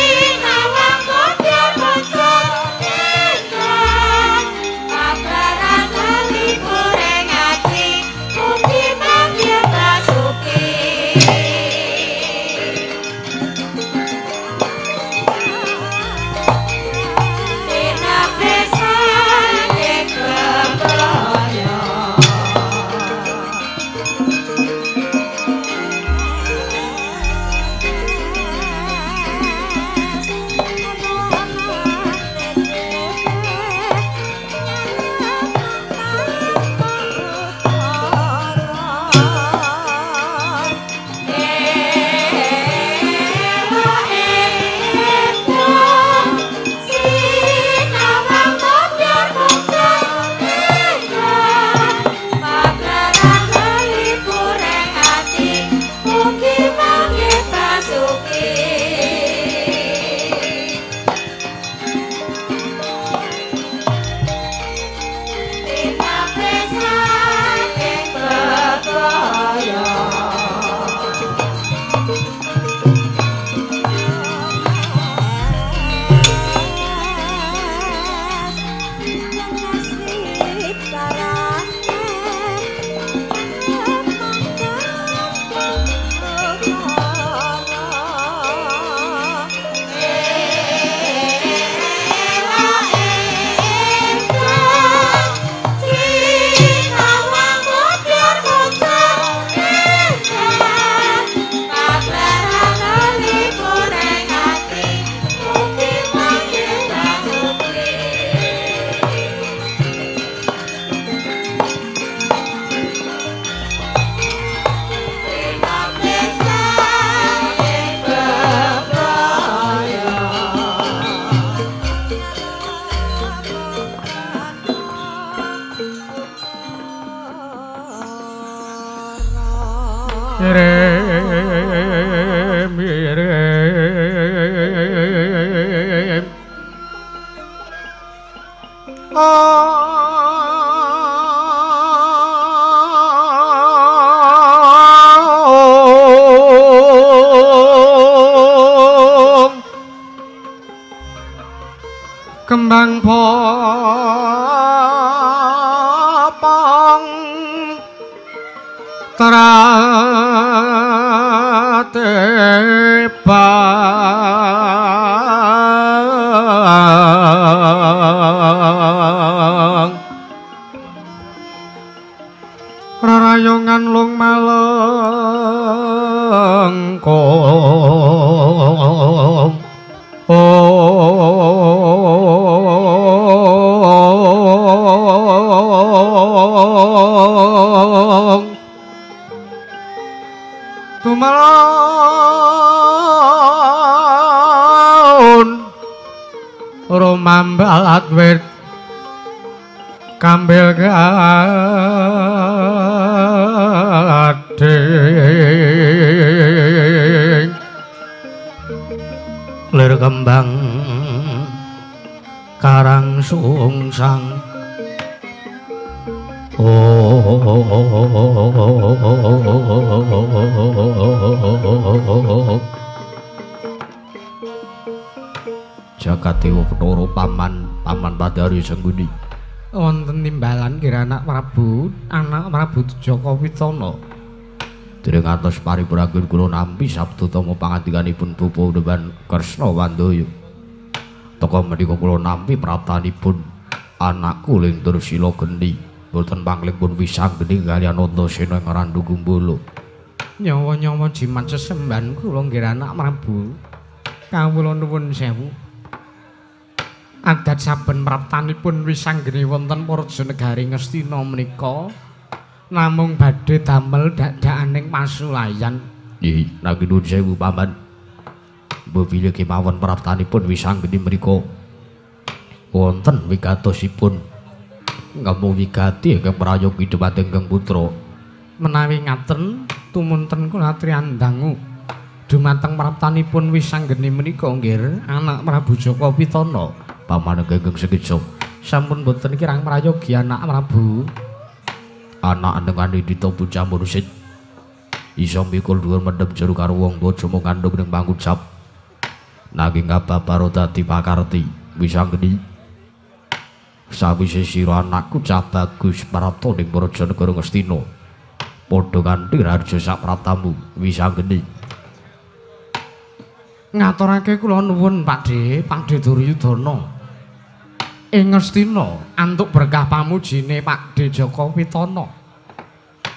Irem irem Om kembang popong tratebang rarayongan lung malengkong ong tumalon rumambalat wit kambil gading lir kembang karang sungsang Jagat Dewa Bathara paman paman Padari Sengguni wonten timbalan nggih anak Prabu Jaka Witana. Dereng atos paripuranggen kula nampi sabda tama pangandikanipun Bapak Dewan Kresna Wandaya. Teka menika kula nampi praptanipun anakku ling Dursila Geni. Boten panglipun Wisanggeni kaliyan Antasena ing Randu Gumbala. Nyawa-nyawa jimat sesembahan kula nggih anak Prabu. Kawula nuwun sewu. Adat saben praptanipun Wisanggeni wonten Praja Negari Ngastina menika namung badhe damel dadakaning pasulayan. Nggih, nanging nuwun sewu paman. Mbok bilih kemawon praptanipun Wisanggeni mriku wonten wigatosipun ngemu wigati ingkang prayogi dhumateng ingkang putra. Menawi ngaten tumunten kula triandangu dumateng praptanipun Wisanggeni menika nggih anak Prabu Jaka Witana. Paman ingkang sekeca sampun boten kirang prayogi anak Prabu. Anak nengani dita bocah mursid iso mikul dhuwur mendem jero karo wong tuwa aja mung ngandung ning pangucap. Nanging kababaro dadi pakarti Wisanggeni. Sawise sira anakku cah bagus prapta ning Praja Negara Ngastina padha kanthi raharja sak praptamu Wisanggeni. Ngaturake kula nuwun Pakdhe, Pakdhe Duryudana. Ing Ngastina antuk berkah pamujine Pakdhe Jaka Witana.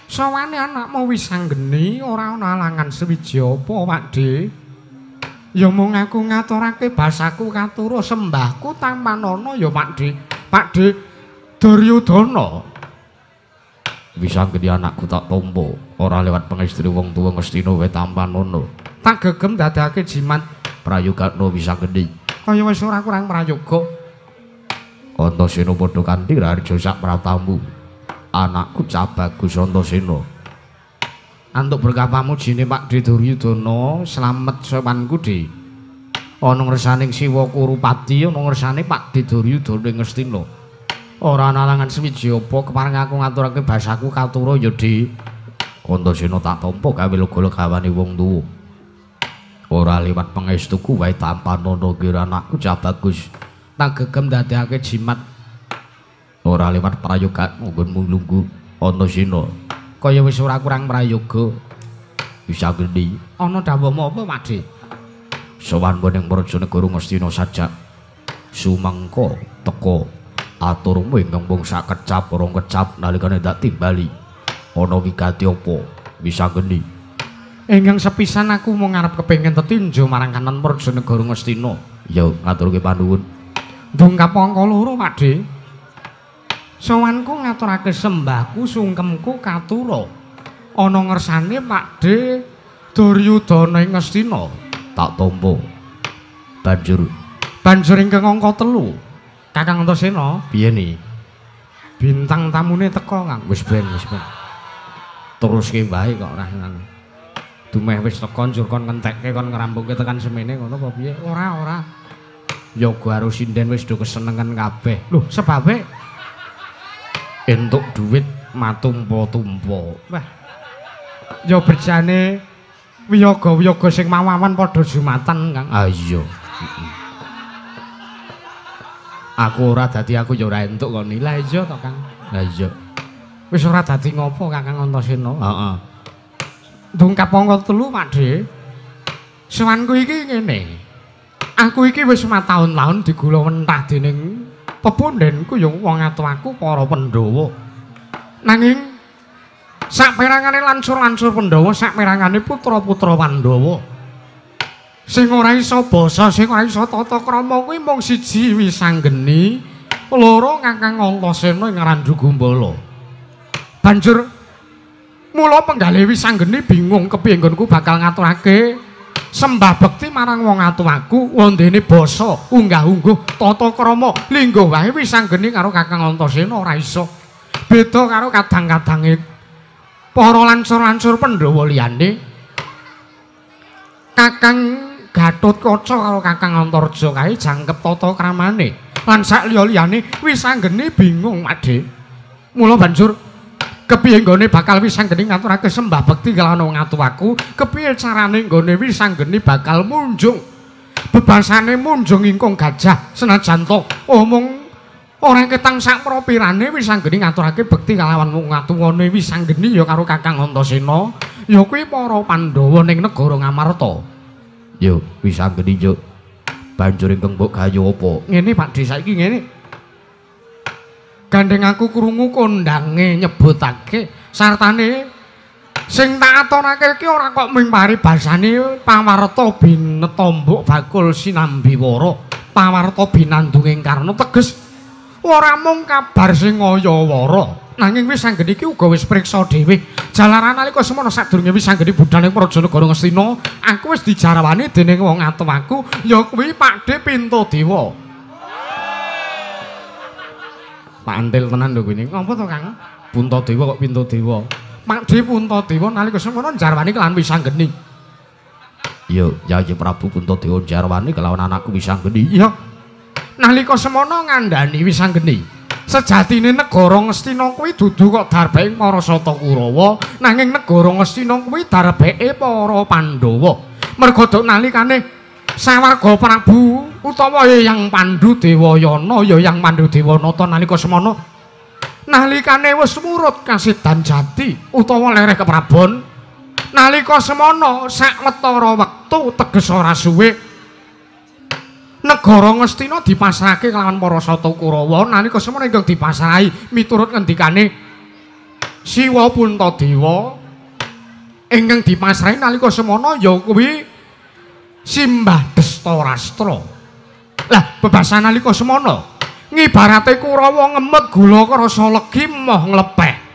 Sawane anakmu Wisanggeni ora ana alangan sewiji apa Pakdhe. Ya mung aku ngaturake basaku katura sembahku tampanana ya Pakdhe. Pakdhe Duryudana. Wisanggeni anakku tak tampa ora lewat pangestri wong tuwa Ngastina wae tampanana. Tak gegem dadake jimat prayogana Wisanggeni. Kaya wis ora kurang prayoga. Antasena padha kanthi raharja sak praptamu. Anakku cah bagus Antasena. Antuk berkah pamujine Pakdhe Duryudana, slamet sowanku Dhe. Ana ngersaning Siwa Kurupati, ana ngersane Pakdhe Duryudana ing Ngastina. Ora ana alangan sewiji apa kepareng aku ngaturake basaku katura ya Dhe. Antasena tak tampa gawe lega-legawane wong tuwa. Ora liwat pangestuku wae tampanana nggih anakku cah bagus. Tak gegem dadekake jimat ora liwat prayoga nggonmu lungguh Antasena. Kaya wis ora kurang prayoga. Wisanggeni ana dawuhmu apa Pakdhe? Sowan ning Praja Negara Ngastina sajak sumangka teka aturmu ingkang mung sakecap rong kecap nalikane tak timbali. Ana wigati apa Wisanggeni? Ingkang sepisan aku mung arep kepengin tetinju marang kanan Praja Negara Ngastina. Ya ngaturke panuwun. Dongkap angka loro Pakdhe. Sowanku ngaturake sembahku sungkemku katura. Ana ngersane Pakdhe Duryudana ing Ngastina. Tak tampa. Banjur banjur ingkang angka 3. Kakang Antasena, piye ni? Bintang tamune teka, Kang. Wis ben, wis ben. Teruske wae kok ora ngono. Dumeh wis teko njur kon ngentekke kon ngrampungke tekan semene ngono apa piye? Ora, ora. Yoga karo sinden wis do kesenengan kabeh. Lho, sebabe entuk duit matumpa-tumpa. Wah. Ya berjane wiyaga-wiyaga sing mawawan padha jumatan, Kang. Ah iya. Aku ora dadi aku ya ora entuk kok. Lah iya to, Kang. Lah iya. Wis ora dadi ngopo Kakang Antasena? Heeh. Dungkap angka 3, Pakde. Sowanku iki ngene. Aku iki wis mataun-taun digula mentah dening pepundhenku ya wong atuwaku para Pandhawa. Nanging saperangane lancur-lancur Pandhawa, saperangane putra-putra Pandhawa sing ora iso basa, sing ora iso tata krama kuwi mung siji Wisanggeni, loro Kakang Antasena ing Randhu Gumbala. Banjur mula penggalih Wisanggeni bingung kepiye nggonku bakal ngaturake sembah bekti marang wong atuwaku wondene basa, unggah-ungguh, tata krama, lingguh wae Wisanggeni karo Kakang Antasena ora iso. Beda karo kadang-kadange para lancur-lancur Pandhawa liyane. Kakang Gatotkaca karo Kakang Antarja kae jangkep tata kramane. Lan sak liya-liyane Wisanggeni bingung, Pakde. Mula banjur kepiye nggone bakal Wisanggeni ngaturake sembah bekti kelawan wong atuwaku, kepiye carane nggone Wisanggeni bakal munjung. Bebasane munjung ingkung gajah senajan to omong ora ketang sak propirane Wisanggeni ngaturake bekti kalawan wong atuwane Wisanggeni ya karo Kakang Antasena, ya kuwi para Pandhawa ning negara Ngamarta. Yo Wisanggeni yo. Banjur ingkang mbok gayo apa? Ngene Pakde, saiki ngene. Gandeng aku krungu kondange nyebutake sartane sing tak aturake iki ora kok mung paribasane pawarta binetombok bakul sinambiwara, pawarta binandunging karna, teges ora mung kabar sing ngaya-wara, nanging Wisanggeni iki uga wis priksa dhewe. Jalaran nalika semono sadurunge Wisanggeni budhal ing Praja Negara Ngastina, aku wis dijarwani dening wong atuwaku ya kuwi Pakde Pintadewa. Pantil tenan lho kuwi. Ngopo to, Kang? Puntadewa kok Pintadewa? Pakde Puntadewa nalika semono njarwani kelawan Wisanggeni. Yo, Yayi Prabu Puntadewa njarwani kelawan anakku Wisanggeni. Iya. Nalika semono ngandhani Wisanggeni, sejatine negara Ngastina kuwi dudu kok darbeke para Sata Kurawa, nanging negara Ngastina kuwi darbeke para Pandhawa. Merga duk nalikane sawarga Prabu utawa Hyang Pandhu Dewayana ya Hyang Pandhu Dewanata nalika semono nalikane wis murut kasidan jati utawa lereh keprabon, nalika semono sawetara wektu teges ora suwe negara Ngastina dipasrahake kelawan para Sata Kurawa. Nalika semono ingkang dipasrahi miturut ngendikane Siwa Puntadewa, ingkang dipasrahi nalika semono ya kuwi Simbah Destarastra. Lah bebasan nalika semono ngibarate Kurawa ngemut gula krasa legi moh nglepeh.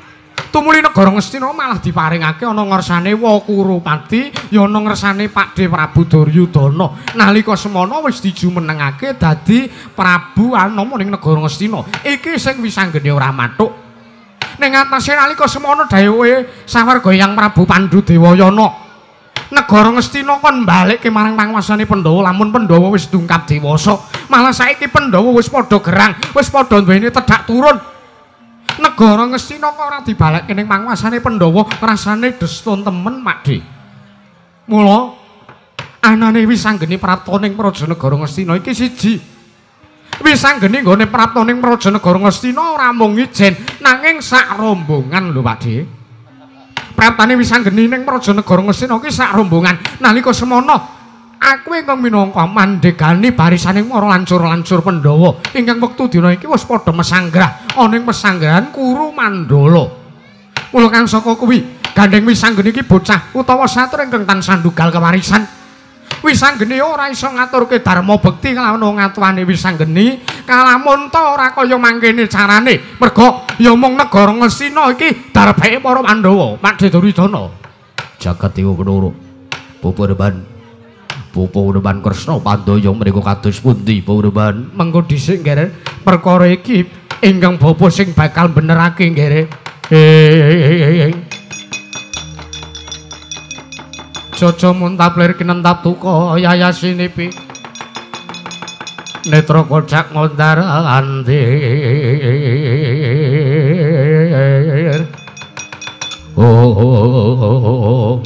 Tumuli negara Ngastina malah diparingake ana ngarsane Wakurupati ya ana ngarsane Pakde Prabu Duryudana. Nalika semono wis dijumenengake dadi Prabu Anama ning negara Ngastina. Iki sing Wisanggeni ora mathuk. Ning atase nalika semono dhewe sawarga Hyang Prabu Pandhu Dewayana, negara Ngastina kon balikke marang panguwasane Pandhawa. Lamun Pandhawa wis dungkap dewasa, malah saiki Pandhawa wis padha gerang, wis padha duweni tedhak turun. Negara Ngastina kok ora dibalekke ning panguwasane Pandhawa, rasane destun temen, Pakde. Mula anane Wisanggeni prapta ning Praja Negara Ngastina iki siji. Wisanggeni nggone prapta ning Praja Negara Ngastina ora mung ijen, nanging sak rombongan lho, Pakde. Praptane Wisanggeni ning Praja Negara Ngastina iki sak rombongan. Nalika semono aku ingkang minangka mandegani barisaning para lancur-lancur Pandhawa ingkang wektu dina iki wis padha mesanggrah ana ing pesanggrahan Kuru Mandala. Mula kang saka kuwi gandeng Wisanggeni iki bocah utawa satur ingkang tansah ndugal kewarisan. Wisanggeni ora iso ngaturke dharma bekti kelawan wong atuwane Wisanggeni kalamun ta ora kaya mangkene carane. Merga ya mung negara Ngastina iki darbeke para Pandhawa. Pakde Duryudana. Jagat Dewa Bathara. Pupureban Pupureban Kresna Pandaya mriku kados pundi Pupureban? Mengko dhisik nggere perkara iki ingkang bapa sing bakal benerake nggere. Jaja muntap lir kinentap tuka yayasinipi. Netra kocak ngondar andir. Oh,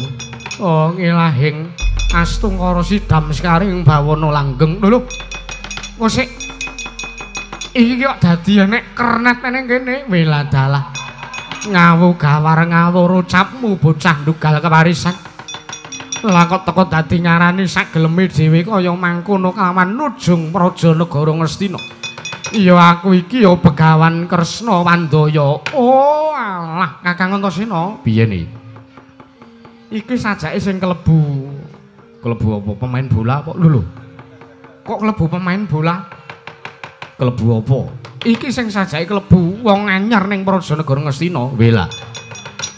oh ngilahing astungkara sidam sekaring bawana langgeng. Lho lho. Kok sik iki kok dadi enek kernet nang kene weladalah. Ngawu gawar ngawur ucapmu bocah ndugal kewarisan. Lah kok teko dadi ngarani sak geleme dhewe kaya mangkono kelawan nujung praja negara Ngastina. Ya aku iki ya Begawan Kresna Wandaya. Oh alah Kakang Antasena, piye ni? Iki sajake sing kelebu. Kelebu apa? Pemain bola apa? Lho lho. Kok kelebu pemain bola? Kelebu apa? Iki sing sajake kelebu wong anyar ning praja negara Ngastina. Wela.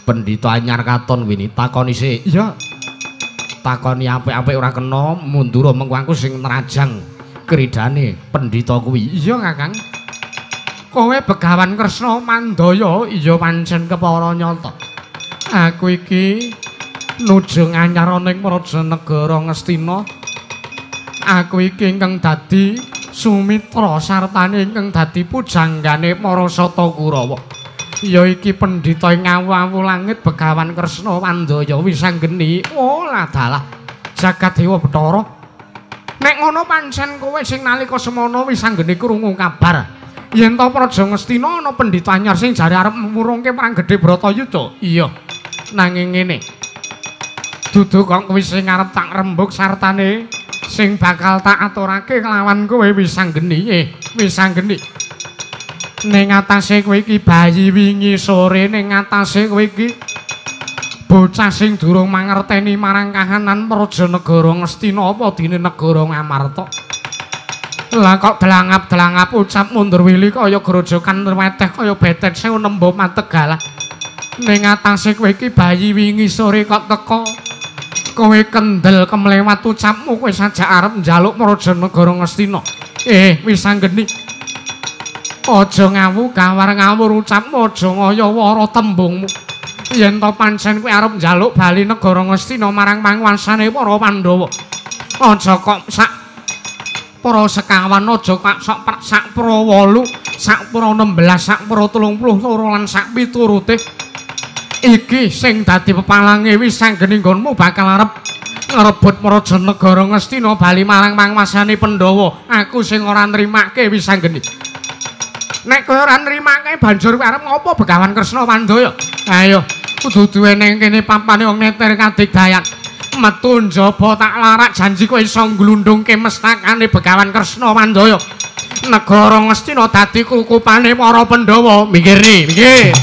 Pendhita anyar katon wini takoni sik. Iya. Takoni apik-apik ora kena mundur mengko aku sing nerajang kridane pendhita kuwi. Iya Kakang. Kowe Begawan Kresna Mandaya, iya pancen kepara nyata. Aku iki nujung anyar ning praja negara Ngastina. Aku iki ingkang dadi sumitra sartane ingkang dadi pujanggane para Sata Kurawa. Ya iki pendhita ing awu-awu langit Begawan Kresna Wandaya Wisanggeni. Oh ladalah jagat dewa Bathara. Nek ngono pancen kowe sing nalika semana Wisanggeni krungu kabar yen to praja Ngastina ana pendhita anyar sing jare arep murungke perang gedhe Bratayuda. Iya. Nanging ngene. Dudu kok kuwi sing arep tak rembug sartane sing bakal tak aturake kelawan kowe Wisanggeni. Wisanggeni. Ning atase kowe iki bayi wingi sore, ning atase kowe iki bocah sing durung mangerteni marang kahanan praja negara Ngastina apa dene negara Ngamarta. Lah kok delangap-delangap ucap mundur wili kaya grojokan weteh kaya betet sewu nembo mategalah. Ning atase kowe iki bayi wingi sore kok teka kowe kendel kemlewat ucapmu kowe sajak arep njaluk praja negara Ngastina. Wisanggeni. Aja ngawu gawar ngawur ucapmu, aja ngaya wara tembungmu. Yen to pancen kowe arep njaluk bali negara Ngastina marang panguwasane para Pandhawa. Aja kok sak para sekawan, aja kok sak pra 8, sak pra 16, sak pra 32 lan sak piturute. Iki sing dadi pepalange Wisanggeni nggonmu bakal arep ngrebut praja negara Ngastina bali marang panguwasane Pandhawa. Aku sing ora nrimake Wisanggeni. Nek kowe ora nrimake banjur kowe arep ngopo Begawan Kresna Wandaya? Ayo, kudu duwe ning kene papane wong neter kadigdayan. Metu njaba tak larak janji kowe iso nglundungke mestakane Begawan Kresna Wandaya. Negara Ngastina dadi kukupane para Pandhawa. Minggir ni, minggir.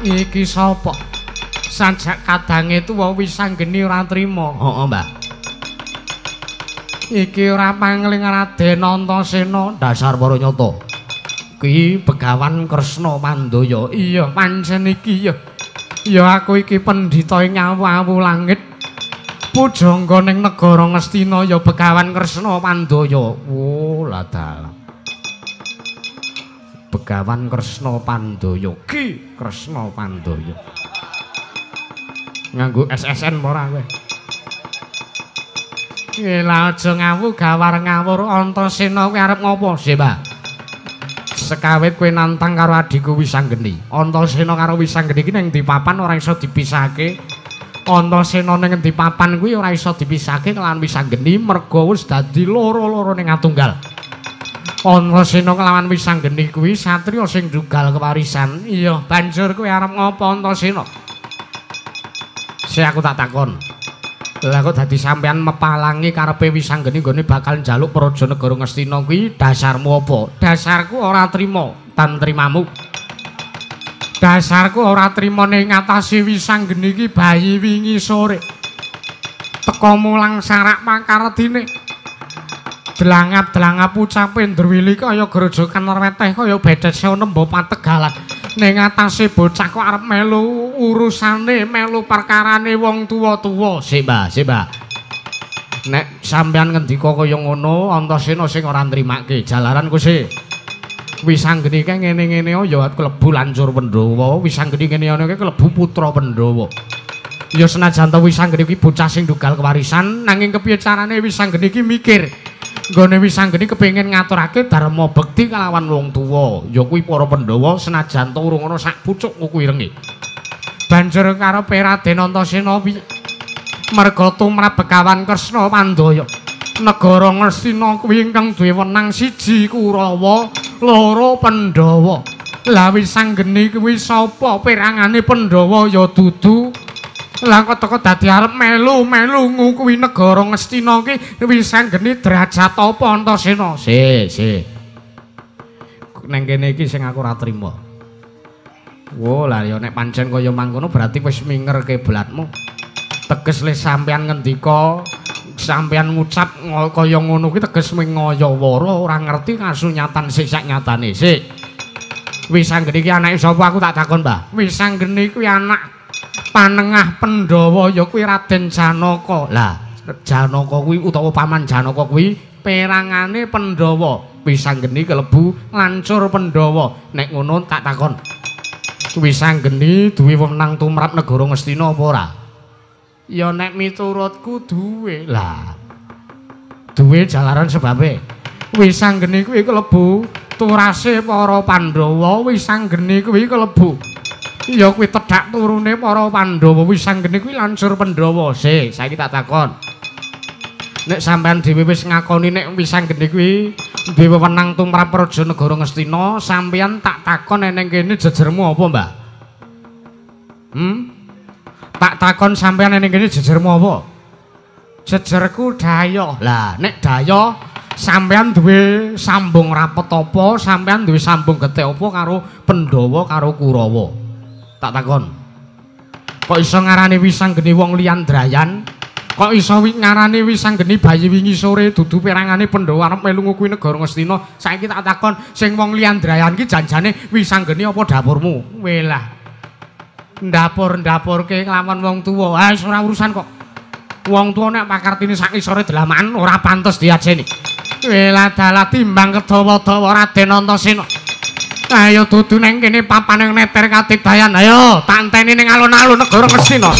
Iki sapa? Sajak kadange tuwa Wisanggeni ora trima. Heeh, Mbah. Iki ora pangling Raden Antasena, dasar para nyata. Ki Begawan Kresna Mandaya. Iya, pancen iki ya. Ya aku iki pendhita ing awu-awu langit. Pujangga ning negara Ngastina ya Begawan Kresna Mandaya. Oh, ladalah. Begawan Kresna Pandaya. Ki Kresna Pandaya. Nganggo SSN apa ora kowe? Lah aja ngawu gawar ngawur Antasena kowe arep ngopo sih, Mbah? Sekawit kowe nantang karo adhiku Wisanggeni. Antasena karo Wisanggeni iki ning ndi papan ora iso dipisahke. Antasena ning endi papan kuwi ora iso dipisahke kelawan Wisanggeni mergo wis dadi loro-loro ning atunggal. Antasena kelawan Wisanggeni kuwi satriya sing ndugal kewarisan. Iya, banjur kowe arep ngopo Antasena? Sik aku tak takon. Lah kok dadi sampean mepalangi karepe Wisanggeni nggone bakal njaluk praja negara Ngastina kuwi dasarmu apa? Dasarku ora trima tan trimamu. Dasarku ora trima ning ngatasi Wisanggeni iki bayi wingi sore. Teka mulang sarak pakardine. Dlangap-dlangap ucape Ndruwili kaya grojokan rweteh kaya bedet sewu nembo pategalan. Ning atase bocah kok arep melu urusane, melu perkarane wong tuwa-tuwa. Sik, Mbah, sik, Mbah. Nek sampean ngendika kaya ngono, Antasena sing ora nrimake jalaran ku sik. Wisanggeni kae ngene-ngene ya klebu lancur Pandhawa, Wisanggeni ngene-ngene kae klebu putra Pandhawa. Ya senajan ta Wisanggeni kuwi bocah sing ndugal kewarisan, nanging kepiye carane Wisanggeni iki mikir. Nggone Wisanggeni kepengin ngaturake dharma bekti kalawan wong tuwa, ya kuwi para Pandhawa senajan ta urung ana sak pucuk kuku irenge. Banjur karepe Raden Antasena merga tumrap Begawan Kresna Pandaya. Negara Ngastina kuwi ingkang duwe wenang siji Kurawa, loro Pandhawa. Lah Wisanggeni kuwi sapa perangane Pandhawa ya dudu. Lah kok teko dadi arep melu-melu ngukuhi negara Ngastina ki Wisanggeni derajat apa Antasena? Sik, sik. Neng kene iki sing aku ora trima. Wo, lah ya nek pancen kaya mangkono berarti wis minger kiblatmu. Teges le sampean ngendika, sampean ngucap kaya ngono kuwi teges mung ngayawara ora ngerti kasunyatan sik sak nyatane. Sik. Wisanggeni iki anake sapa aku tak takon, Mbah? Wisanggeni kuwi anak panengah Pandhawa ya kuwi Raden Janaka. Lah, Janaka kuwi utawa paman Janaka kuwi perangane Pandhawa. Wisanggeni kelebu lancur Pandhawa. Nek ngono tak takon. Wisanggeni duwe wenang tumrap negara Ngastina apa ora? Ya nek miturutku duwe. Lah, duwe jalaran sebabe Wisanggeni kuwi kelebu turase para Pandhawa. Wisanggeni kuwi kelebu ya kuwi tedhak turune para Pandhawa. Wisanggeni kuwi lancur Pandhawa. Sik, saiki tak takon. Nek sampean dhewe wis ngakoni nek Wisanggeni kuwi duwe wewenang tumrap praja negara Ngastina, sampean tak takon eneng kene jejermu apa, Mbah? Tak takon sampean eneng kene jejermu apa? Jejerku dayoh. Lah, nek dayoh sampean duwe sambung rapet apa, sampean duwe sambung getih apa karo Pandhawa karo Kurawa? Tak takon. Kok iso ngarani Wisanggeni wong liyan drayan? Kok iso ngarani Wisanggeni bayi wingi sore dudu perangane Pandhawa arep melu ngukuhi negara Ngastina? Saiki tak takon, sing wong liyan drayan ki janjane Wisanggeni apa dapurmu? Welah. Ndapur-ndapurke kelawan wong tuwa. Ah, wis ora urusan kok. Wong tuwa nek pakartine sak ngisore delamaan ora pantes diajeni. Welah dalah timbang kedawa-dawa Raden Antasena. Ayo dudu neng kene papane neter katidayan. Ayo tak enteni ning alun-alun negara Ngastina.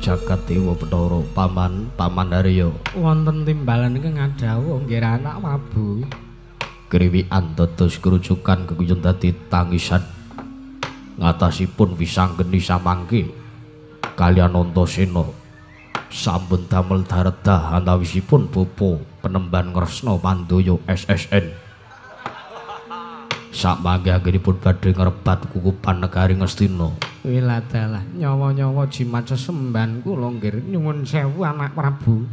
Jagat Dewa Bathara Paman, Paman Haryo. Wonten timbalan ingkang ngadhawuh nggih anak Prabu. Kriwikan dados kerucukan kekuyun dadi tangisan. Ngatasipun wisanggeni samangke kaliyan Antasena sampun damel daredah antawisipun bapa penemban Kresna Pandaya SSN. Sakmangke anggenipun badhe ngrebat kukupan negari Ngastina. Wiladalah nyawa-nyawa jimat sesembahan kula nggih nyuwun sewu anak Prabu.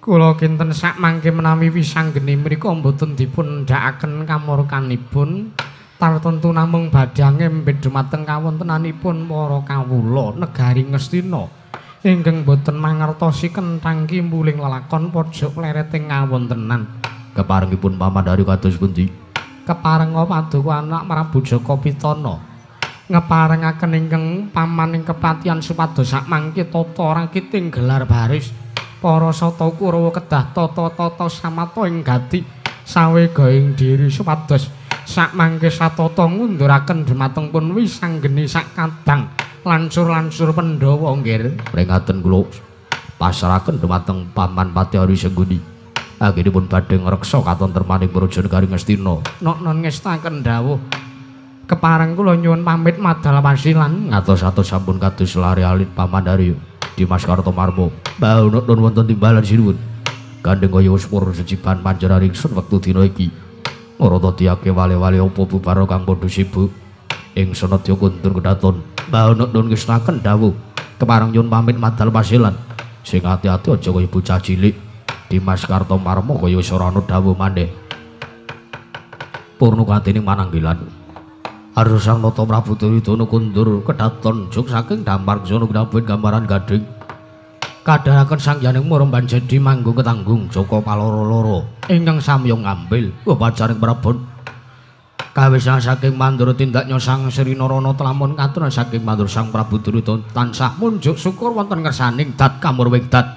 Kula kinten sakmangke menawi wisanggeni mriku mboten dipun ndhakaken kamurkanipun tartentu namung badhe ngembet dumateng kawontenanipun para kawula negari Ngastina ingkang boten mangertosi kenthang kimpuling lelakon pojok plereting kawontenan. Keparengipun Paman Haryo kados pundi? Keparenga paduka anak Prabu Jaka Pitana ngeparengaken ingkang paman ing kepatihan supados sakmangke tata rakiting gelar baris para sata Kurawa kedah tata-tata samata ing gati sawega ing diri supados sakmangke satata ngunduraken dumateng pun wisanggeni sakadang lancur-lancur Pandhawa nggih. Pringaten kula pasrahaken dumateng Paman Patih Haryo Sengguni. Anggenipun badhe ngreksa katentremaning praja negari Ngastina. Nok-non ngestaken dawuh. Kepareng kula nyuwun pamit madal wasilan. Ngatos-atos sampun kados lare alit Paman Haryo. Dimas Kartomarmo. Mbah nok-non wonten timbalan sinuwun. Gandeng kaya wis purun sejiban panjenengan ingsun wektu dina iki. Ora diake wale-wale apa bubar kang padha sibuk. Ingsun nedya kundur kedaton. Mbah nok-non ngestaken dawuh. Kepareng nyuwun pamit madal wasilan. Sing ati-ati aja kaya bocah cilik. Dimas Kartomarmo kaya wis ora ana dawuh maneh. Purna katene mananggilan. Arsa Sang Nata Prabu Duryudana kundur kedaton juk saking dampar sono gnabun gambaran gading. Kadharaken Sang Yaning Muremban jadi manggung ketanggung Jaka Paloro-loro ingkang samya ngambil upacaring Prabon. Kawisah saking mandur tindaknya Sang Sri Narana telamun katon saking mandur Sang Prabu Duryudana tansah munjuk syukur wonten ngersaning dat kamurwing dat.